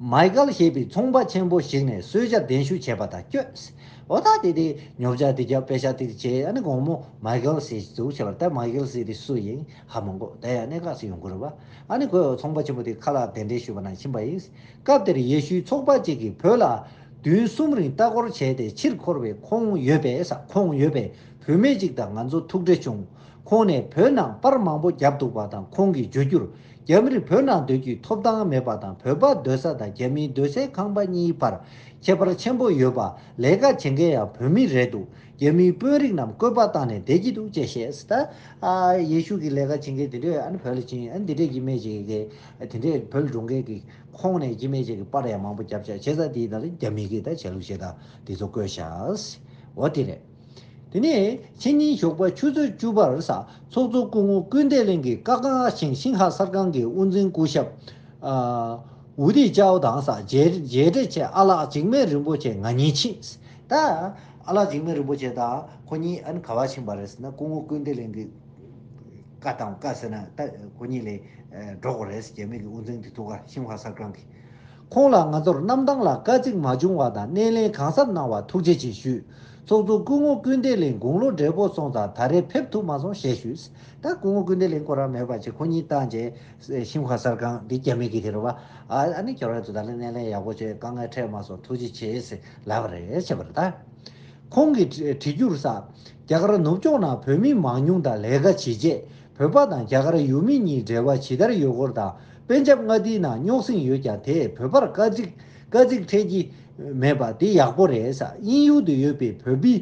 མའི་ཀལ་ཞེས་པའི་ཚོང་པ་ཆེན་པོ་ཞིག་ནས་གསོལ་ཇ་གདན་ཞུ་བྱས་པ་དང་བསྐྱོད། འོ་ད་དེ་དེ་ཉོ་ཆ་དེ་རྒྱབ་པེ་ཤ་དེ་དེ་བྱས། ཨ་ནི་དགོང་མོ་མའི་ཀལ་སི་འཛུགས་བྱས་པ་རེད། ད་མའི་ཀལ་སི་དེ་སུ་ཡིན་ཧ་མ་གོ། ད་ཡང་གནད་འགག་སུ་ཡོང་གི་རེད་བ། ཨ་ནི་ཁོས་ཚོང་པ་ཆེན་པོ་དེ་ཁ་ལག་གདན་འདྲེན་ཞུས་པ་ན་ཕྱིན་པ་ཡིན། སྐབས་དེར་ཡེ་ཤུའི་ཚོགས་པ་གཅིག་གིས་བོད་ལ་བདུན་གསུམ་རིང་ལྟ་སྐོར་བྱས་ཏེ་ཕྱིར་འཁོར་བའི་ཁོངས་ཡོད་པའི་ས་ཁོངས་ཡོད་པའི་བུད་མེད་ཅིག་དང་ང་ཚོ་ཐུག་འཕྲད་བྱུང་། ཁོང་ནས་བོད་ནང་པར་མང་པོ་བརྒྱབ་འདུག་པ་དང་། ཁོང་གིས་བརྗོད་རྒྱུར། རྒྱ་མིར་བོད་ནང་སྡོད་རྒྱུའི་ཐོབ་ཐང་མེད་པ་དང་། བོད་པ་སྡོད་ས་དང་རྒྱ་མིའི་སྡོད་སའི་ཁང་པ་གཉིས་བར་ཁྱད་པར་ཆེན་པོ་ཡོད་པ། ལས་ཀ་བྱེད་མཁན་ཡང་བོད་མི་རེད་འདུག་རྒྱ་མིའི་དཔོན་རིགས་རྣམས་བཀོད་པ་བཏང་ནས་བསྡད་ཀྱི་འདུག་ཅེས་བཤད། ད་ཨ་ཡེ་ཤུ་གི་ལས་ཀ་བྱེད་མཁན་དེ་འདྲས་ཨ་ནི་བོད་ལ་ཕྱིན། ཨ་ནི་དེ་འདྲས་ཀྱི་མི་ཅིག་གིས་དེ་འདྲས་བོད་ལ་འགྲོ་མཁན་གྱི་ཁོངས་ནས་ཀྱི་མི་ཅིག་གིས་པར་ཡང་མང་པོ་བརྒྱབ་བཞག་བྱས་ཙང་དེའི་ནང་ལ་རྒྱ་མི་གིས་ད་ཆ་ལུགས་ཤེས་དང་དེ་ཚོ་བཀོད་བཞག་འོ་དེ་རེད། དེ་ནས་ཕྱི་ཉིན་ཞོགས་པ་ཆུ་ཚོད་བཅུ་པར་ས་ཚོགས་གཙོ་སྐུ་ངོ་ཀུན་བདེ་གླིང་གི་ཀ་ཀ་ཤིང་ཤིང་ཧ་གསར་ཁང་གི་དབུ་འཛིན་སྐུ་ཞབས་ཨ་ཝུ་དི་ཅའོ་དང་ས་མཇལ་མཇལ་འཕྲད་ཆེད་ཨ་ལགས་འཇིགས་མེད་རིན་པོ་ཆེ་ང་གཉིས་ཕྱིན། ད་ཨ་ལགས་འཇིགས་མེད་རིན་པོ་ཆེ་དང་ཁོ་གཉིས་ཨ་ནི་ག་བ་ཕྱིན་པ་རེད་ཟེར་ན། སྐུ་ངོ་ཀུན་བདེ་གླིང་གི་ཀ་དང་ཀ་ཟེར་ན་ད་ཁོ་གཉིས་ལས་འགྲོ་དགོས་རེད། རྒྱ་མི་གི་དབུ་འཛིན་དེ་ཐུག་ག་ཤིང་ཧ་གསར་ཁང་གི་ཁོང་ལ་ང་ཚོར་གནམ་ཐང་ལ་དཀའ་ཚེགས་མ་བྱུང་བ་དང་སྣེ་ལེན་གང་གཟབ་གནང་བར་ཐུགས་རྗེ་ཆེ་ཞུས། ཚོགས་གཙོ་སྐུ་ངོ་ཀུན་བདེ་གླིང་དགུང་ལོ་བགྲེས་པོ་སོང་ཙང་ད་རེས་ཕེབས་ཐུབ་མ་སོང་ཞེས་ཞུས། ད་སྐུ་ངོ་ཀུན་བདེ་གླིང་ཁོ་རང་མེད་པ་བྱས་ཁོ་གཉིས་བཏང་རྗེས་ཤིང་ཧྭ་གསར་ཁང་འདི་རྒྱ་མི་གི་དེ་རེད་བ། ཨ་ཨ་ནི་ཁྱོད་རང་ཚོ་ད་ལ་སྣེ་ལེན་ཡག་པོ་བྱས་དཀའ་ངལ་འཕྲད་མ་སོང་ཐུགས་རྗེ་ཆེ་ཟེར་ལབ་པ་རེད་བྱས་པ་རེད་ད། ཁོང་གིས་བྲི་བྲི་རྒྱུར་ས། རྒྱ་གར་ནུབ་ཕྱོགས་ནང་བོད་མི་མང་ཉུང་དང་ལས་ཀ་བྱེད་ཆེད་བོད་པ་དང་རྒྱ་གར་ཡུལ་མི་གཉིས་འབྲེལ་བ་ཇི་ལྟར་ཡོད་སྐོར་དང་། པན་ཇབ་མངའ་སྡེའི་ནང་རྙོག་ཟིང་ཡོད་ཀྱང་དེས་བོད་པར་དཀའ་ཚེགས་དཀའ་ཚེགས་འཕྲད་ཀྱི་མེད་པ་དེ་ཡག་པོ་རེད་ས། དབྱིན་ཡུལ་དུ་ཡོད་པའི་བོད་པའི་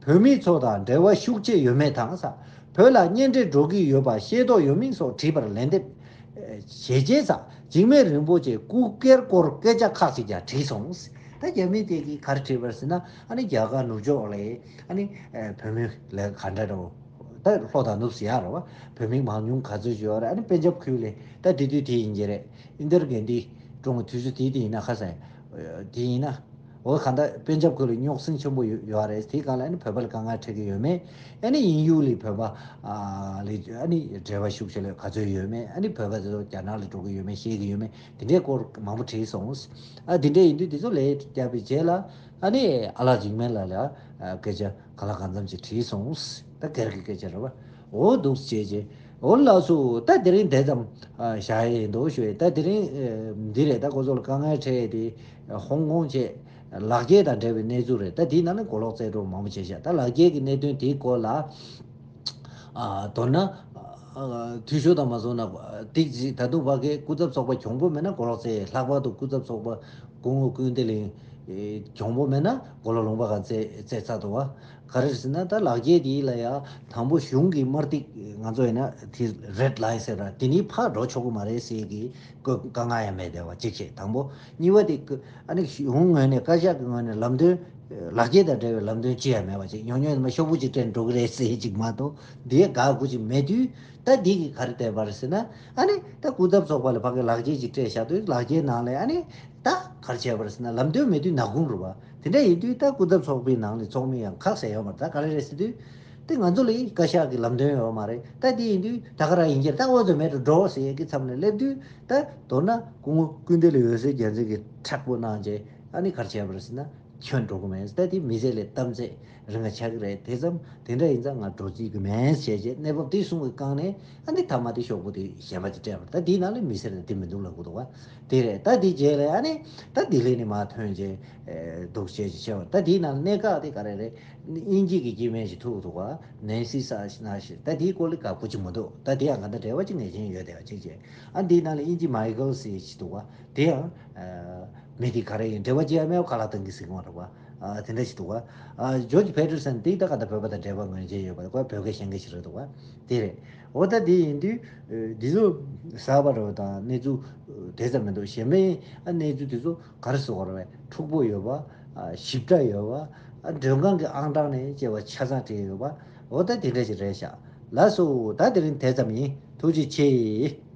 བོད་མི་ཚོ་དང་འབྲེལ་བ་ཤུགས་ཆེ་ཡོད་མེད་དང་ས། བོད་ལ་གཉེན་འཕྲད་འགྲོ་གི་ཡོད་པ་ཤེས་རྟོགས་ཡོད་མིན་སོགས་དྲིས་པར་ལན་འདེབས་བྱས་རྗེས་ས། འཇིགས་མེད་རིན་པོ་ཆེ་སྐུ་སྒེར་སྐོར་སྐད་ཆ་ཁག་ཅིག་ཀྱང་དྲིས་སོང་། ད་རྒྱ་མི་དེ་གིས་ག་རེ་དྲིས་པར་ཟེར་ན། ཨ་ནི་རྒྱ་གར་ནུབ་ཕྱོགས་ལ་ཨ་ནི་བོད་མི་ལ་ག་འདྲ་འགྲོ། ད་ལྷོ་དང་ནུབ་ཟེར་ཡག་རེད་བ། བོད་མི་མང་ཉུང་ག་ཚོད་ཡོད་རེད། ཨ་ནི་པན་ཇབ་ཁུལ་ལ་ད་དེ་དུས་དེ་ཡིན་གྱི་རེད། ཨིན་དར་གན་དྷི་ཀྲུང་དུས་ཚོད་དེ་དེ་ཡིན་ན་ཁ་སང་དེ་ཡིན་ན། འོ་ག་ད་པན་ཇབ་ཁུལ་ལ་རྙོག་ཟིང་ཆེན་པོ་ཡོད་ཡོད་རེད། དེའི་སྒང་ལ་ཨ་ནི་བོད་པ་ལ་དཀའ་ངལ་འཕྲད་ཀྱི་ཡོད་མེད། ཨ་ནི་དབྱིན་ཡུལ་ལ་བོད་པ་ཨ་ལ་ཨ་ནི་འབྲེལ་བ་ཤུགས་ཆེ་ལ་ག་ཚོད་ཡོད་མེད། ཨ་ནི་བོད་པ་དེ་ཚོ་རྒྱ་ནག་ལ་འགྲོ་གི་ཡོད་མེད་ཤེས་ཀྱི་ཡོད་མེད། དེ་འདྲའི་སྐོར་མང་པོ་དྲིས་སོང་། ཨ་དེ་འདྲ་ཡིན་དུས་དེ་ཚོ་ལན་བརྒྱབ་པའི་རྗེས་ལ་ཨ་ནི་ཨ་ལགས་འཇིགས་མེད་ལགས་ལ་ཨ་སྐད་ཆ་གང་ལ་གང་འཚམ་ཅིག་དྲིས་སོང་། ད་སྒེར་གྱི་སྐད་ཆ་རེད་བ། འོ་འདུག་བྱས་རྗེས་འོ་ལགས་སོ། ད་དེ་རིང་དེ་ཙམ་ཨ་བཞག་ཡས་ཡིན་འདུག་ཞུ་ཡས། ད་དེ་རིང་ཨ་འདི་རེད། ད་ཁོ་ཚོ་ལ་དཀའ་ངལ་འཕྲད་ཡས་དེ་ཧོང་ཀོང་བཅས་ལག་འཁྱེར་དང་འབྲེལ་བའི་གནས་ཚུལ་རེད། ད་དེའི་ནང་ནས་གོ་ལོག་རྩེ་གྲོགས་མང་པོ་བྱས་ཤག་ད་ལག་འཁྱེར་གྱི་གནད་དོན་དེའི་སྐོར་ལ། ཨ་མདོར་ན། ཨ་འཐུས་ཤོར་དང་མ་སོང་ན་ཏིག་ཅིག་ད་དུང་ཕ་གིའི་སྐུ་ཚབ་ཚོགས་པ་གྱོང་པོ་མེད་ན་གོ་ལོག་རྩེ། ལྷག་པར་དུ་སྐུ་ཚབ་ཚོགས་པ་སྐུ་ངོ་ཀུན་བདེ་གླིང་གྱོང་པོ་མེད་ན་གོ་ལོག་ལུང་པ་གང་རྩེ་རྩེ་ཚར་འདུག་བ། ག་རེ་རེད་ཟེར་ན་ད་ལག་འཁྱེར་དེ་ལ་ཡ་དང་པོ་གཞུང་གི་དམར་ཐིག་ང་ཚོ་ཡིན་ན་དེ་རེད་ལའིན་ཟེར་ར་དེ་ནི་ཕར་འགྲོ་ཆོག་གི་མ་རེད་ཟེར་གི་བཀོད་དཀའ་ངལ་ཡང་མེད་བསྡད་པ་གཅིག་བྱས། དང་པོ། གཉིས་པ་དེ་ཀ་ཨ་ནི་གཞུང་ངོས་ནས་བཀའ་ཤག་གི་ངོས་ནས་ལམ་སྟོན། ལག་འཁྱེར་དང་འབྲེལ་བའི་ལམ་སྟོན་ཅི་ཡང་མེད་པ་ཅིག་ཉུང་ཉུང་ཡིན་ན་ཤོག་བུ་ཅིག་སྤྲད་འགྲོ་གི་རེད་ཟེར་ཅིག་མ་གཏོགས་དེའི་དགག་དགོས་ཅིག་མེད་དུས། ད་འདི་གི་ག་རེ་བསྡད་པ་རེད་ཟེར་ན། ཨ་ནི་ད་སྐུ་ཚབ་ཚོགས་པ་ལ་ཕ་གི་ལག་འཁྱེར་ཅིག་སྤྲད་བཞག་དུས་ལག་འཁྱེར་ནང་ལ་ཨ་ནི་ད་ག་རེ་བྱས་པ་རེད་ཟེར་ན་ལམ་སྟོན་མེད་དུས་ནག་ཁུང་རེད་བ། དེ་འདྲ་ཡིན་དུས་ད་སྐུ་ཚབ་ཚོགས་པའི་ནང་ནས་ཚོགས་མི་ཡང་ཁག་ཟེར་ཡོད་མ་རེད། ད་ག་རེ་རེད་ཟེར་དུས། དེ་ང་ཚོ་ལ་བཀའ་ཤག་གི་ལམ་སྟོན་ཡོད་མ་རེད། ད་དེ་ཡིན་དུས་ད་ག་རང་ཡིན་གྱི་རེད། ད་འོ་ཚོད་མེད་དུ་འགྲོ་ཟེར་ཡས་ཀྱི་མཚམས་ནས་སླེབས་དུས་ད་མདོར་ན་སྐུ་ངོ་ཀུན་བདེ་ལ་འོད་ཟེར་རྒྱལ་མཚན་གྱིས་མཁྲེགས་པོ་གནང་རྗེས་ཨ་ནི་ག་རེ་བྱས་པ་རེད་ཟེར་ན་ཁྱོན་འགྲོ་གི་མེད། ད་དེ་མི་ཚེ་ལས་གཏམ་ཚད་རིང་ང་ཆགས་ཀྱི་རེད། དེ་ཙམ་དེ་འདྲ་ཡིན་ཙང་ང་འགྲོ་རྩིས་ཀྱི་མེད་ཟེར་རྗེས་གནས་བབ་དེ་གསུང་གི་སྒང་ནས་ཨ་ནི་མཐའ་མ་དེ་ཤོག་བུ་དེ་གཞན་པ་ཅིག་སྤྲད་པ་རེད། ད་དེའི་ནང་ལ་མི་ཟེར་ན་དེ་མི་འདུག་ལབ་དགོས་འདུག་བ། དེ་རེད། ད་དེ་རྗེས་ལ་ཨ་ནི་ད་ལྡི་ལི་ནས་མར་ཐོན་རྗེས་འདུག་བྱས་ཀྱི་བྱས་པ། ད་དེའི་ནང་ལ་གནད་འགག་དེ་ག་རེ་རེད། དབྱིན་ཇི་གི་སྐྱེ་དམན་ཞིག་ཐུག་འདུག་བ། ནེན་སི་ས་ན་ཞེས། ད་དེའི་སྐོར་ལ་དགའ་པོ་ཅིག་མི་འདུག་ད་དེ་ཡང་ག་འདྲ་འབྲེལ་བ་ཅིག་ངེས་ཅན་ཡོད་བསྡད་པ་ཅིག་བྱས། ཨ་འདིའི་ནང་ལ་དབྱིན་ཇི་མའི་ཀལ་སི་ཞིག་འདུག་བ། དེ་ཡང་མི་དེ་ག་རེ་ཡིན་འབྲེལ་བ་ཅི་ཡང་མེད་པ་ཁ་ལག་གཏོང་གི་ཟིན་པ་རེད་བ། ཨ་དེ་འདྲ་ཞིག་འདུག་བ། ཨ་ཇོརྗ་ཕེ་ཏར་སན་དེ་ད་ག་ད་བོད་པ་དང་འབྲེལ་བ་ངོས་འཛིན་ཡོད་པ་ཁོ་བོད་སྐད་ཤེས་མཁན་ཞིག་རེད་འདུག་བ། དེ་རེད། འོ་ད་དེ་ཡིན་དུས་འདི་ཚོ་གསར་པ་རེད་བ། དང་གནས་ཚུལ་དེ་ཙམ་མི་འདུག་གཞན་པའི་ཨ་གནས་ཚུལ་དེ་ཚོ་ག་རེ་ཟེར་དགོས་རེད་བས། འཁྲུག་པོ་ཡོད་པ། ཨ་ཞིབ་ཕྲ་ཡོད་པ། ཨ་མགྲོན་ཁང་གི་ཨང་གྲངས་ནས་བཅས་པ་ཆ་ཚང་བྲིས་ཡོད་པ། འོ་ད་དེ་འདྲ་ཞིག་རེད་ཤག་ལགས་སོ། ད་དེ་རིང་དེ་ཙམ་ཡིན། ཐུགས་རྗེ་ཆེ།